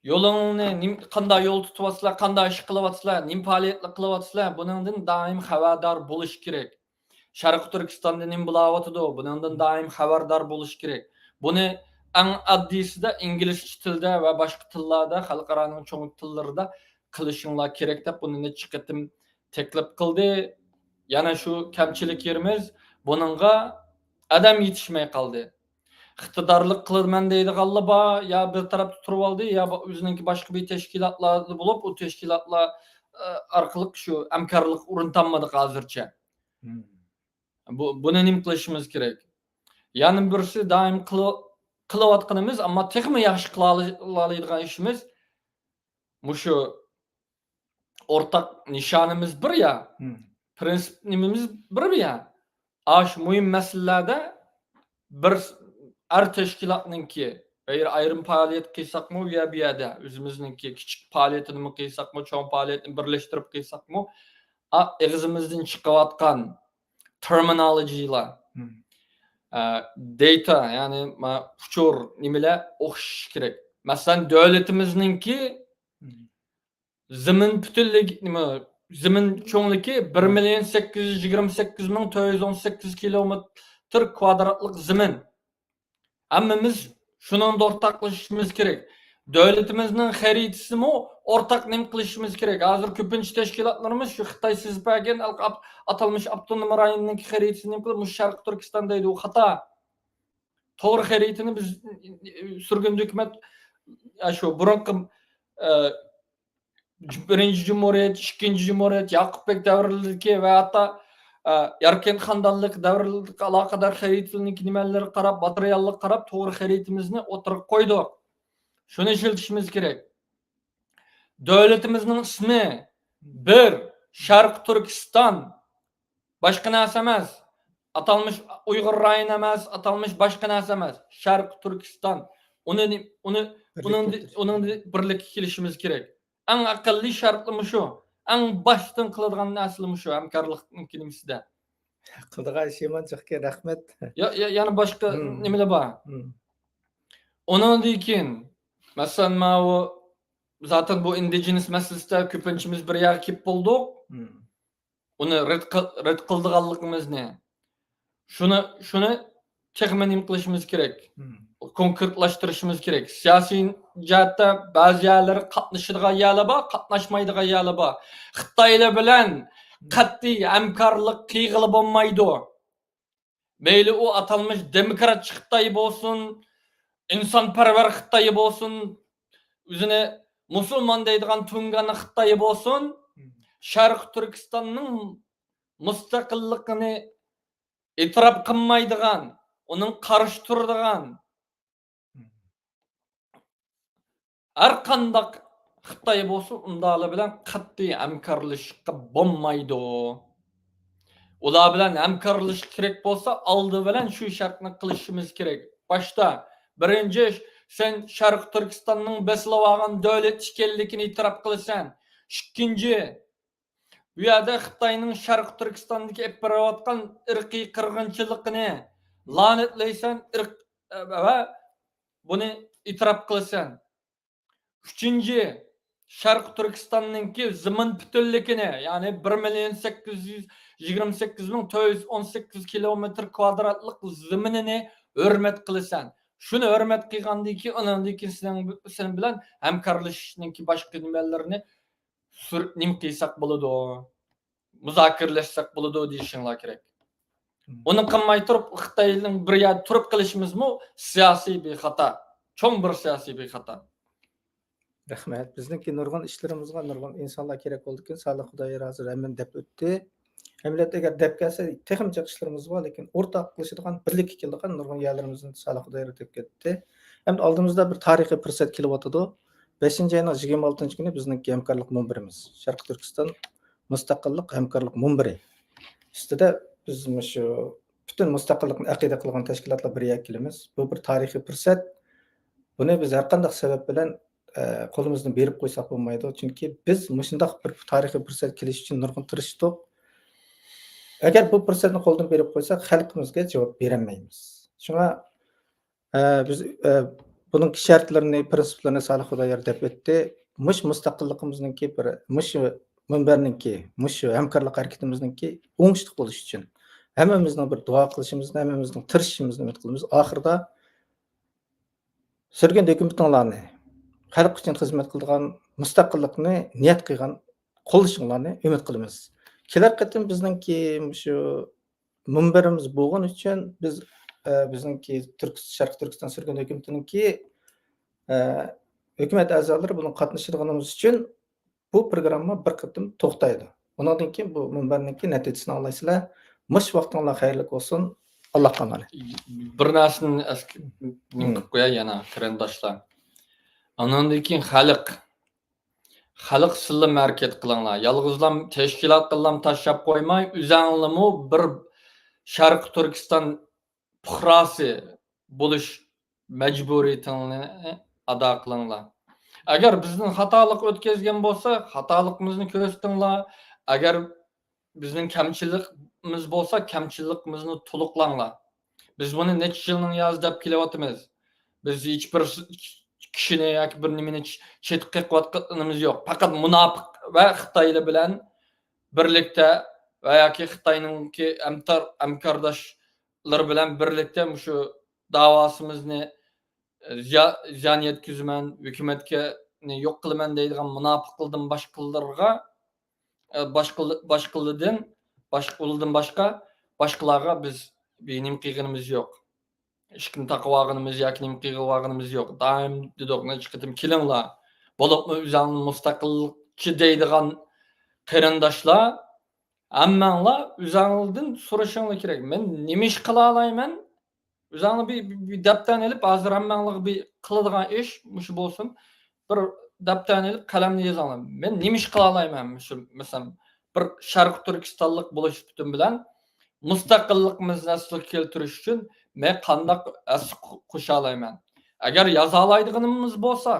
يولۇڭنى نېم-، قانداق يول تۇتۇۋاتىسىلەر، قانداق ئىش قىلىۋاتىسىلەر، نېمە پائالىيەتلەر قىلىۋاتىسىلەر، بۇنىڭدىن دائىم خەۋەردار بولۇش كېرەك. شەرقىي تۈركىستاندا نېمە بولاۋاتىدۇ، بۇنىڭدىن دائىم خەۋەردار بولۇش كېرەك. بۇنى ئەڭ ئاددىيسىدە ئىنگلىزچە تىلدا ۋە باشقا تىللاردا، خەلقئارانىڭ چوڭ تىللىرىدا قىلىشىڭلار كېرەك دەپ بۇنى نەچچە قېتىم تەكلىپ قىلدى. يەنە شۇ كەمچىلىك يېرىمىز، بۇنىڭغا ئادەم يېتىشمەي قالدى. ئىقتىدارلىق قىلىمەن دەيدىغانلار بار، يا بىر تەرەپتە تۇرۇۋالدى، يا با-، ئۆزىنىڭكى باشقا بىر تەشكىلاتلاردا بولۇپ، ئۇ تەشكىلاتلار، ئە، ئارقىلىق شۇ ھەمكارلىق ئورۇن تاپمىدۇق ھازىرچە. بۇ، بۇنى نېمە قىلىشىمىز كېرەك؟ يەنە بىرسى دائىم قىلى-، قىلىۋاتقىنىمىز، ئەمما تېخىمۇ ياخشى قىلالايدىغان ئىشىمىز، مۇشۇ ئورتاق نىشانىمىز بىر يا، پرىنسىپ نېمىمىز بىر يا. ئاشۇ مۇھىم مەسىلىلەردە بىر س-، ھەر تەشكىلاتنىڭكى، ئايرىم پائالىيەت قىلساقمۇ، يا بۇ يەردە ئۆزىمىزنىڭكى كىچىك پائالىيىتىنىمۇ قىلساقمۇ، چوڭ پائالىيەتنى بىرلەشتۈرۈپ قىلساقمۇ، ئا-، ئېغىزىمىزدىن چىقىۋاتقان تېرمىنولوگىيىلار، ئە، دېيتا، يەنى ما-، ئۇچۇر نېمىلەر ئوخشىشى كېرەك. مەسىلەن، دۆلىتىمىزنىڭكى زېمىن پۈتۈنلۈك، نېمە، زېمىن چوڭلۇقى بىر مىليون سەككىز يۈز يىگىرمە سەككىز مىڭ تۆت يۈز ئون سەككىز كىلومېتىر كۋادراتلىق زېمىن. ھەممىمىز شۇنىڭدا ئورتاقلىشىشىمىز كېرەك. دۆلىتىمىزنىڭ خەرىتىسىمۇ ئورتاق نېمە قىلىشىمىز كېرەك. ھازىر كۆپىنچە تەشكىلاتلىرىمىز شۇ خىتاي سىزىپ بەرگەن ئاتالمىش ئاپتونوم رايوننىڭ خەرىتىسىنى نېمە قىلىپ، مۇشۇ شەرقىي تۈركىستان دەيدۇ، ئۇ خاتا. توغرا خەرىتىنى بىز، سۈرگۈندە ھۆكۈمەت، شۇ بۇرۇنقى، ئە، بىرىنچى جۇمھۇرىيەت، ئىككىنچى جۇمھۇرىيەت، ياقۇپبەگ دەۋرلىرىدىكى ۋە ھەتتا، ئە، ياركەنت خاندانلىق دەۋرلىرىدىكى ئالاقىدار خەرىتىلىرىنىڭكى نېمەلىرىگە قاراپ، ماتېرىياللارغا قاراپ، توغرا خەرىتىمىزنى ئوتتۇرىغا قويدۇق. شۇنى ئىشلىتىشىمىز كېرەك. دۆلىتىمىزنىڭ ئىسمى بىر، شەرقىي تۈركىستان. باشقا نەرسە ئەمەس. ئاتالمىش ئۇيغۇر رايونى ئەمەس، ئاتالمىش باشقا نەرسە ئەمەس. شەرقىي تۈركىستان. ئۇنى، ئۇنى، ئۇنىڭدىن، ئۇنىڭدىن بىرلىككە كېلىشىمىز كېرەك. ئەڭ ئەقەللىي شەرتلىمۇ شۇ. ئەڭ باشتىن قىلىدىغان نەرسىلىمۇ شۇ ھەمكارلىقنىڭ كېلىمىسىدە. قىلىدىغان ئىش يامان جىقكەن، رەھمەت. يا، يا، يەنە باشقا نېمىلەر بار؟ ئۇنىڭدىن كېيىن، مەسىلەن، ماۋۇ، زاتەن بۇ ئىندىجېنس مەسىلىسىدە كۆپىنچىمىز بىر يەرگە كېلىپ بولدۇق. ئۇنى رەت قىل-، رەت قىلىدىغانلىقىمىزنى، شۇنى، شۇنى تېخىمۇ نېمە قىلىشىمىز كېرەك؟ كونكرېتلاشتۇرۇشىمىز كېرەك. سىياسىي جەھەتتە بەزى يەرلىرى قاتنىشىدىغان يەرلەر بار، قاتناشمايدىغان يەرلەر بار. خىتايلار بىلەن قەتئىي ھەمكارلىق قىلغىلى بولمايدۇ. مەيلى ئۇ ئاتالمىش دېموكراتچى خىتاي بولسۇن، ئىنسانپەرۋەر خىتاي بولسۇن، ئۆزىنى مۇسۇلمان دەيدىغان تۇڭگان خىتاي بولسۇن، شەرقىي تۈركىستاننىڭ مۇستەقىللىقىنى ئېتىراپ قىلمايدىغان، ئۇنىڭ قارشى تۇرىدىغان، ھەر قانداق خىتاي بولسۇن، ئۇنداقلار بىلەن قەتئىي ھەمكارلىشىشقا بولمايدۇ. ئۇلار بىلەن ھەمكارلىشىش كېرەك بولسا، ئالدى بىلەن شۇ شەرتنى قىلىشىمىز كېرەك. باشتا، بىرىنچى، سەن شەرقىي تۈركىستاننىڭ بېسىلىۋالغان دۆلەت ئىكەنلىكىنى ئېتىراپ قىلىسەن. ئىككىنچى، بۇ يەردە خىتاينىڭ شەرقىي تۈركىستاندىكى ئېلىپ بېرىۋاتقان ئىرقىي قىرغىنچىلىقىنى لەنەتلەيسەن، ئىرق-، ۋە بۇنى ئېتىراپ قىلىسەن. ئۈچىنچى، شەرقىي تۈركىستاننىڭكى زېمىن پۈتۈنلۈكىنى، يەنى بىر مىليون سەككىز يۈز يىگىرمە سەككىز مىڭ تۆت يۈز ئون سەككىز كىلومېتىر كۋادراتلىق زېمىنىنى ھۆرمەت قىلىسەن. شۇنى ھۆرمەت قىلغاندىن كېيىن، ئۇنىڭدىن كېيىن سېنىڭ، سېنىڭ بىلەن ھەمكارلىشىشنىڭكى باشقا نېمىلىرىنى سۈر-، نېمە قىلساق بولىدۇ، مۇزاكىرىلەشسەك بولىدۇ دېيىشىڭلار كېرەك. ئۇنى قىلماي تۇرۇپ، خىتاينىڭ بىر يەردە تۇرۇپ قېلىشىمىزمۇ سىياسىي بىر خاتا، چوڭ بىر سىياسىي بىر خاتا. رەھمەت. بىزنىڭكى نۇرغۇن ئىشلىرىمىزغا نۇرغۇن ئىنسانلار كېرەك بولىدىكەن. سالىھ خۇدايار ھازىر ھەممىنى دەپ ئۆتتى. ئەمەلىيەتتە ئەگەر دەپ كەلسە، تېخىمۇ جىق ئىشلىرىمىز بار، لېكىن ئورتاقلىشىدىغان، بىرلىككە كېلىدىغان نۇرغۇن يەرلىرىمىزنى سالىھ خۇدايار دەپ كەتتى. ئەمدى ئالدىمىزدا بىر تارىخىي پۇرسەت كېلىۋاتىدۇ. بەشىنچى ئاينىڭ يىگىرمە ئالتىنچى كۈنى بىزنىڭكى ھەمكارلىق مۇنبىرىمىز، شەرقىي تۈركىستان مۇستەقىللىق ھەمكارلىق مۇنبىرى ئۈستىدە بىز مۇشۇ پۈتۈن مۇستەقىللىقنى ئەقىدە قىلغان تەشكىلاتلار بىر يەرگە كېلىمىز. بۇ بىر تارىخىي پۇرسەت. بۇنى بىز ھەر قانداق سەۋەب بىلەن، ئە، قولىمىزدىن بېرىپ قويساق بولمايدۇ. چۈنكى بىز مۇشۇنداق بىر تارىخىي پۇرسەت كېلىش ئۈچۈن نۇرغۇن تىرىشتۇق. ئەگەر بۇ پۇرسەتنى قولدىن بېرىپ قويساق، خەلقىمىزگە جاۋاب بېرەلمەيمىز. شۇڭا، ئە، بىز، ئە، بۇنىڭ شەرتلىرىنى، پىرىنسىپلىرىنى سالىھ خۇدايار دەپ ئۆتتى. مۇشۇ مۇستەقىللىقىمىزنىڭكى بىر، مۇشۇ مۇنبەرنىڭكى، مۇشۇ ھەمكارلىق ھەرىكىتىمىزنىڭكى ئوڭۇشلۇق بولۇشى ئۈچۈن ھەممىمىزنىڭ بىر دۇئا قىلىشىمىزنى، ھەممىمىزنىڭ تىرىشىشىمىزنى ئۈمىد قىلىمىز. ئاخىرىدا سۈرگۈندە ھۆكۈمىتىڭلارنى، خەلق ئۈچۈن خىزمەت قىلىدىغان، مۇستەقىللىقنى نىيەت قىلغان قوللىشىڭلارنى ئۈمىد قىلىمىز. كېلەر قېتىم بىزنىڭكى مۇشۇ مۇنبىرىمىز بولغىنى ئۈچۈن بىز، ئە، بىزنىڭكى تۈرك-، شەرقىي تۈركىستان سۈرگۈندە ھۆكۈمىتىنىڭكى، ئە، ھۆكۈمەت ئەزالىرى بۇنىڭغا قاتنىشىدىغىنىمىز ئۈچۈن بۇ پروگرامما بىر قېتىم توختايدۇ. ئۇنىڭدىن كېيىن بۇ مۇنبەرنىڭكى نەتىجىسىنى ئاڭلايسىلەر. مۇشۇ ۋاقتىڭلار خەيرلىك بولسۇن. ئاللاھقا ئامانەت. بىر نەرسىنى ئەسكە-، نېمە قىلىپ قوياي يەنە، قېرىنداشلار. ئانىڭدىن كېيىن خەلق، خەلق سىللىم ھەرىكەت قىلىڭلار. يالغۇزلام تەشكىلات قىللام تاشلاپ قويماي، ئۆزەڭلىمۇ بىر شەرقىي تۈركىستان پۇقراسى بولۇش مەجبۇرىيىتىڭلارنى ئادا قىلىڭلار. ئەگەر بىزدىن خاتالىق ئۆتكەزگەن بولسا، خاتالىقىمىزنى كۆرسىتىڭلار. ئەگەر بىزنىڭ كەمچىلىكىمىز بولسا، كەمچىلىكىمىزنى تولۇقلاڭلار. بىز بۇنى نەچچە يىلنىڭ يازى دەپ كېلىۋاتىمىز. بىز ھېچبىر س-، كىشىنى ياكى بىر نېمىنى چ-، چېتىپ قېقىۋاتقىنىمىز يوق. پەقەت مۇناپىق ۋە خىتايلار بىلەن بىرلىكتە ۋە ياكى خىتاينىڭكى ھەمتار-، ھەمكارداشلىرى بىلەن بىرلىكتە مۇشۇ داۋاسىمىزنى، ئە، زىيا-، زىيان يەتكۈزىمەن، ھۆكۈمەتكە يوق قىلىمەن دەيدىغان مۇناپىقلىرىدىن باشقىلىرىغا، ئە، باشقىلى-، باشقىلىدىن، باشقىلىدىن باشقا، باشقىلارغا بىز بىر نېمە قىلغىنىمىز يوق. ئىشىكنى تاقىۋالغىنىمىز ياكى نېمە قىلىۋالغىنىمىز يوق. دائىم دېدۇق، نەچچە قېتىم كېلىڭلار. بولۇپمۇ ئۆزەڭنى مۇستەقىلچى دەيدىغان قېرىنداشلار، ھەممەڭلار ئۆزەڭلاردىن سورىشىڭلار كېرەك. مەن نېمە ئىش قىلالايمەن؟ ئۆزەڭلار بىر، بىر، بىر دەپتەرنى ئېلىپ، ھازىر ھەممەڭلارغا بىر قىلىدىغان ئىش مۇشۇ بولسۇن. بىر دەپتەرنى ئېلىپ، قەلەمنى يېزىڭلار. مەن نېمە ئىش قىلالايمەن؟ مۇشۇ، مەسىلەن، بىر شەرقىي تۈركىستانلىق بولۇش سۈپىتىم بىلەن مۇستەقىللىقىمىزنى ئەسلىگە كەلتۈرۈش ئۈچۈن مەن قانداق ھەسسە قو-، قوشالايمەن؟ ئەگەر يازالايدىغىنىمىز بولسا،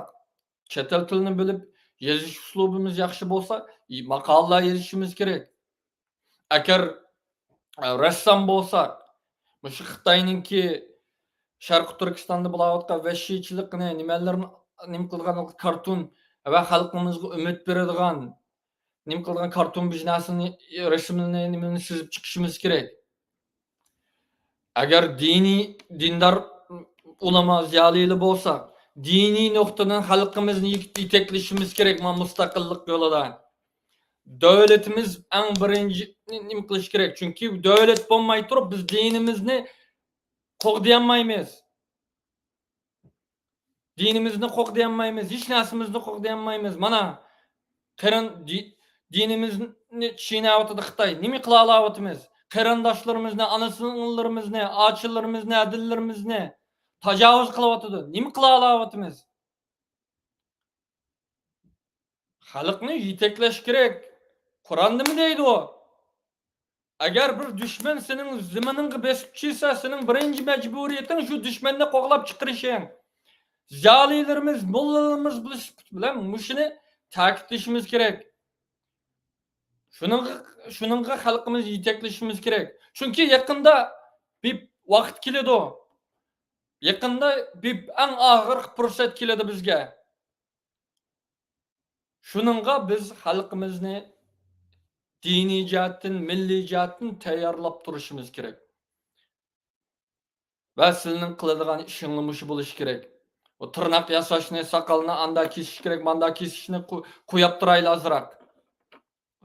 چەت ئەل تىلىنى بىلىپ يېزىش ئۇسلۇبىمىز ياخشى بولسا، ماقالىلەر يېزىشىمىز كېرەك. ئەگەر، ئە، رەسسام بولساق، مۇشۇ خىتاينىڭكى شەرقىي تۈركىستاندا بولاۋاتقان ۋەھشىيچىلىقىنى، نېمىلەرنى، نېمە قىلىدىغان كارتون ۋە خەلقىمىزغا ئۈمىد بېرىدىغان نېمە قىلىدىغان كارتون بىر نەرسىنى، رەسىمنى، نېمىنى سىزىپ چىقىشىمىز كېرەك. ئەگەر دىنىي، دىندار ئۇلىما، زىيالىيلار بولسا، دىنىي نۇقتىدىن خەلقىمىزنى يېتەكلىشىمىز كېرەك مانا مۇستەقىللىق يولىدا. دۆلىتىمىز ئەڭ بىرىنچى نېمە قىلىش كېرەك؟ چۈنكى دۆلەت بولماي تۇرۇپ بىز دىنىمىزنى قوغدىيالمايمىز. دىنىمىزنى قوغدىيالمايمىز، ھېچ نەرسىمىزنى قوغدىيالمايمىز. مانا، قېرىن-، دى-، دىنىمىزنى چىينەۋاتىدۇ خىتاي. نېمە قىلالاۋاتىمىز؟ قېرىنداشلىرىمىزنى، ئانا-سىڭىللىرىمىزنى، ئاچىلىرىمىزنى، ھەدىلىرىمىزنى تاجاۋۇز قىلىۋاتىدۇ. نېمە قىلالاۋاتىمىز؟ خەلقنى يېتەكلەش كېرەك. قۇرئاندا نېمە دەيدۇ؟ ئەگەر بىر دۈشمەن سېنىڭ زېمىنىڭغا بېسىپ كەلسە، سېنىڭ بىرىنچى مەجبۇرىيىتىڭ شۇ دۈشمەننى قوغلاپ چىقىرىشىڭ. زىيالىيلىرىمىز، موللىلىرىمىز بولۇش سۈپىتى بىلەن مۇشۇنى تەكىتلىشىمىز كېرەك. شۇنىڭغا، شۇنىڭغا خەلقىمىز يېتەكلىشىمىز كېرەك. چۈنكى يېقىندا بىر ۋاقىت كېلىدۇ. يېقىندا بىر ئەڭ ئاخىرقى پۇرسەت كېلىدۇ بىزگە. شۇنىڭغا بىز خەلقىمىزنى دىنىي جەھەتتىن، مىللىي جەھەتتىن تەييارلاپ تۇرۇشىمىز كېرەك. ۋە سىلىنىڭ قىلىدىغان ئىشىڭلار مۇشۇ بولۇشى كېرەك. ئۇ تىرناق ياساشنى، ساقالنى ئاندا كېسىش كېرەك، ماندا كېسىشنى قو-، قويۇپ تۇرايلى ئازراق.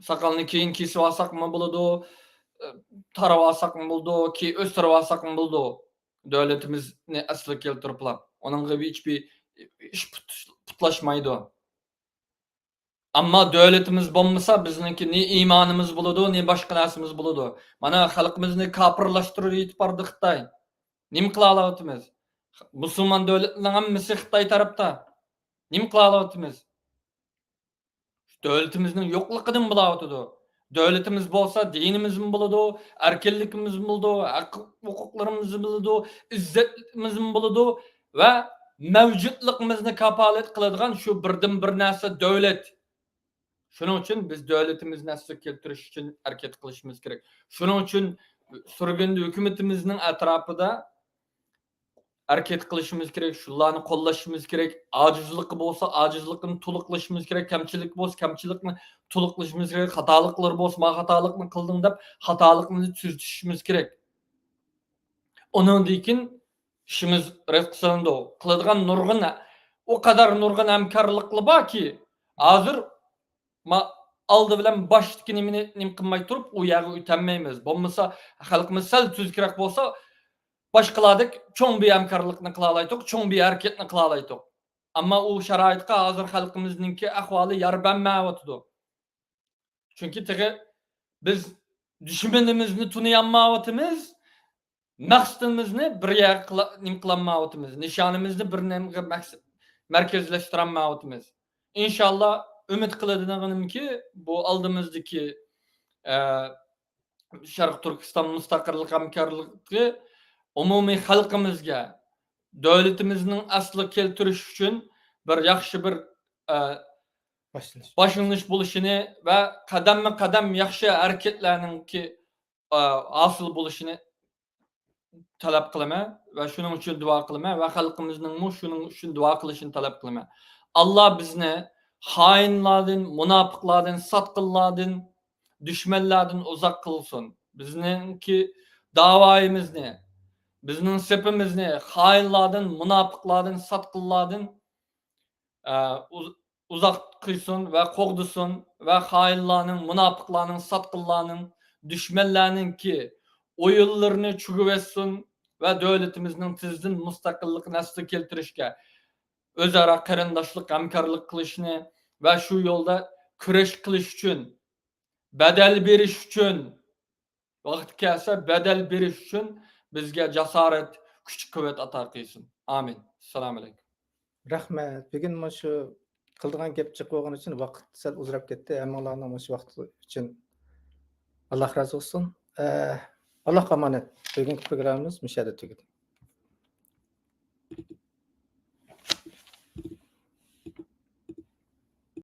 ساقالنى كېيىن كېسىۋالساقمۇ بولىدۇ، تاراۋالساقمۇ بولىدۇ، كېيىن ئۆستۈرۈۋالساقمۇ بولىدۇ. دۆلىتىمىزنى ئەسلىگە كەلتۈرۈپلا. ئۇنىڭغا ھېچبىر ئىش پۇت-، پۇتلاشمايدۇ. ئەمما دۆلىتىمىز بولمىسا، بىزنىڭكى نە ئىمانىمىز بولىدۇ، نە باشقا نەرسىمىز بولىدۇ. مانا، خەلقىمىزنى كاپىرلاشتۇرۇپ يېتىپ باردى خىتاي. نېمە قىلالاۋاتىمىز؟ مۇسۇلمان دۆلەتلەرنىڭ ھەممىسى خىتاي تەرەپتە. نېمە قىلالاۋاتىمىز؟ دۆلىتىمىزنىڭ يوقلۇقىدىن بولاۋاتىدۇ. دۆلىتىمىز بولسا، دىنىمىزمۇ بولىدۇ، ئەركىنلىكىمىزمۇ بولىدۇ، ھەق ھوقۇقلىرىمىزمۇ بولىدۇ، ئىززەتىمىزمۇ بولىدۇ ۋە مەۋجۇتلۇقىمىزنى كاپالەت قىلىدىغان شۇ بىردىنبىر نەرسە دۆلەت. شۇنىڭ ئۈچۈن بىز دۆلىتىمىزنى ئەسلىگە كەلتۈرۈش ئۈچۈن ھەرىكەت قىلىشىمىز كېرەك. شۇنىڭ ئۈچۈن سۈرگۈندە ھۆكۈمىتىمىزنىڭ ئەتراپىدا ھەرىكەت قىلىشىمىز كېرەك، شۇلارنى قوللىشىمىز كېرەك. ئاجىزلىقى بولسا، ئاجىزلىقىنى تولۇقلىشىمىز كېرەك، كەمچىلىكى بولسا، كەمچىلىكنى تولۇقلىشىمىز كېرەك، خاتالىقلىرى بولسا، مانا خاتالىقنى قىلدىڭ دەپ، خاتالىقنى تۈزىتىشىمىز كېرەك. ئۇنىڭدىن كېيىن ئىشىمىز رەت قىلىنىدۇ. قىلىدىغان نۇرغۇن، ئۇ قەدەر نۇرغۇن ھەمكارلىقلار باركى، ھازىر ما-، ئالدى بىلەن باشتىكى نېمىنى نېمە قىلماي تۇرۇپ، ئۇ يەرگە ئۆتەلمەيمىز. بولمىسا، خەلقىمىز سەل تۈزۈكرەك بولسا، باشقىلاردەك چوڭ بىر ھەمكارلىقنى قىلالايتتۇق، چوڭ بىر ھەرىكەتنى قىلالايتتۇق. ئەمما ئۇ شارائىتقا ھازىر خەلقىمىزنىڭكى ئەھۋالى يار بەرمەيۋاتىدۇ. چۈنكى تېخى بىز دۈشمىنىمىزنى تونۇيالمايۋاتىمىز، مەقسىتىمىزنى بىر يەرگە قىلا-، نېمە قىلالمايۋاتىمىز، نىشانىمىزنى بىر نېمىگە مەقسەت، مەركەزلەشتۈرەلمەيۋاتىمىز. ئىنشاللا، ئۈمىد قىلىدىغىنىمكى، بۇ ئالدىمىزدىكى، ئە، شەرقىي تۈركىستان مۇستەقىللىق ھەمكارلىقى ئومۇمىي خەلقىمىزگە، دۆلىتىمىزنىڭ ئەسلىگە كەلتۈرۈش ئۈچۈن بىر ياخشى بىر، ئە، باشلىنىش. باشلىنىش بولۇشىنى ۋە قەدەممۇ قەدەم ياخشى ھەرىكەتلەرنىڭكى، ئە، ھاسىل بولۇشىنى تەلەپ قىلىمەن ۋە شۇنىڭ ئۈچۈن دۇئا قىلىمەن ۋە خەلقىمىزنىڭمۇ شۇنىڭ ئۈچۈن دۇئا قىلىشىنى تەلەپ قىلىمەن. ئاللا بىزنى خائىنلاردىن، مۇناپىقلاردىن، ساتقىنلاردىن، دۈشمەنلەردىن ئۇزاق قىلسۇن. بىزنىڭكى داۋايىمىزنى، بىزنىڭ سېپىمىزنى خائىنلاردىن، مۇناپىقلاردىن، ساتقىنلاردىن، ئە، ئۇز-، ئۇزاق قىلسۇن ۋە قوغدىسۇن ۋە خائىنلارنىڭ، مۇناپىقلارنىڭ، ساتقىنلارنىڭ، دۈشمەنلەرنىڭكى ئويۇنلىرىنى چۈگىۋەتسۇن ۋە دۆلىتىمىزنىڭ تېزدىن مۇستەقىللىقىنى ئەسلىگە كەلتۈرۈشكە، ئۆزئارا قېرىنداشلىق، ھەمكارلىق قىلىشنى ۋە شۇ يولدا كۈرەش قىلىش ئۈچۈن، بەدەل بېرىش ئۈچۈن، ۋاقتى كەلسە بەدەل بېرىش ئۈچۈن بىزگە جاسارەت، كۈچ-قۇۋۋەت ئاتا قىلسۇن. ئامىن. ئەسسالامۇ ئەلەيكۇم. رەھمەت. بۈگۈن مۇشۇ قىلىدىغان گەپ جىق بولغىنى ئۈچۈن ۋاقىت سەل ئۇزىراپ كەتتى. ھەممىڭلارنىڭ مۇشۇ ۋاقتى ئۈچۈن ئاللا رازى بولسۇن. ئە، ئاللاغا ئامانەت. بۈگۈنكى پروگراممىمىز مۇشۇ يەردە تۈگىدى.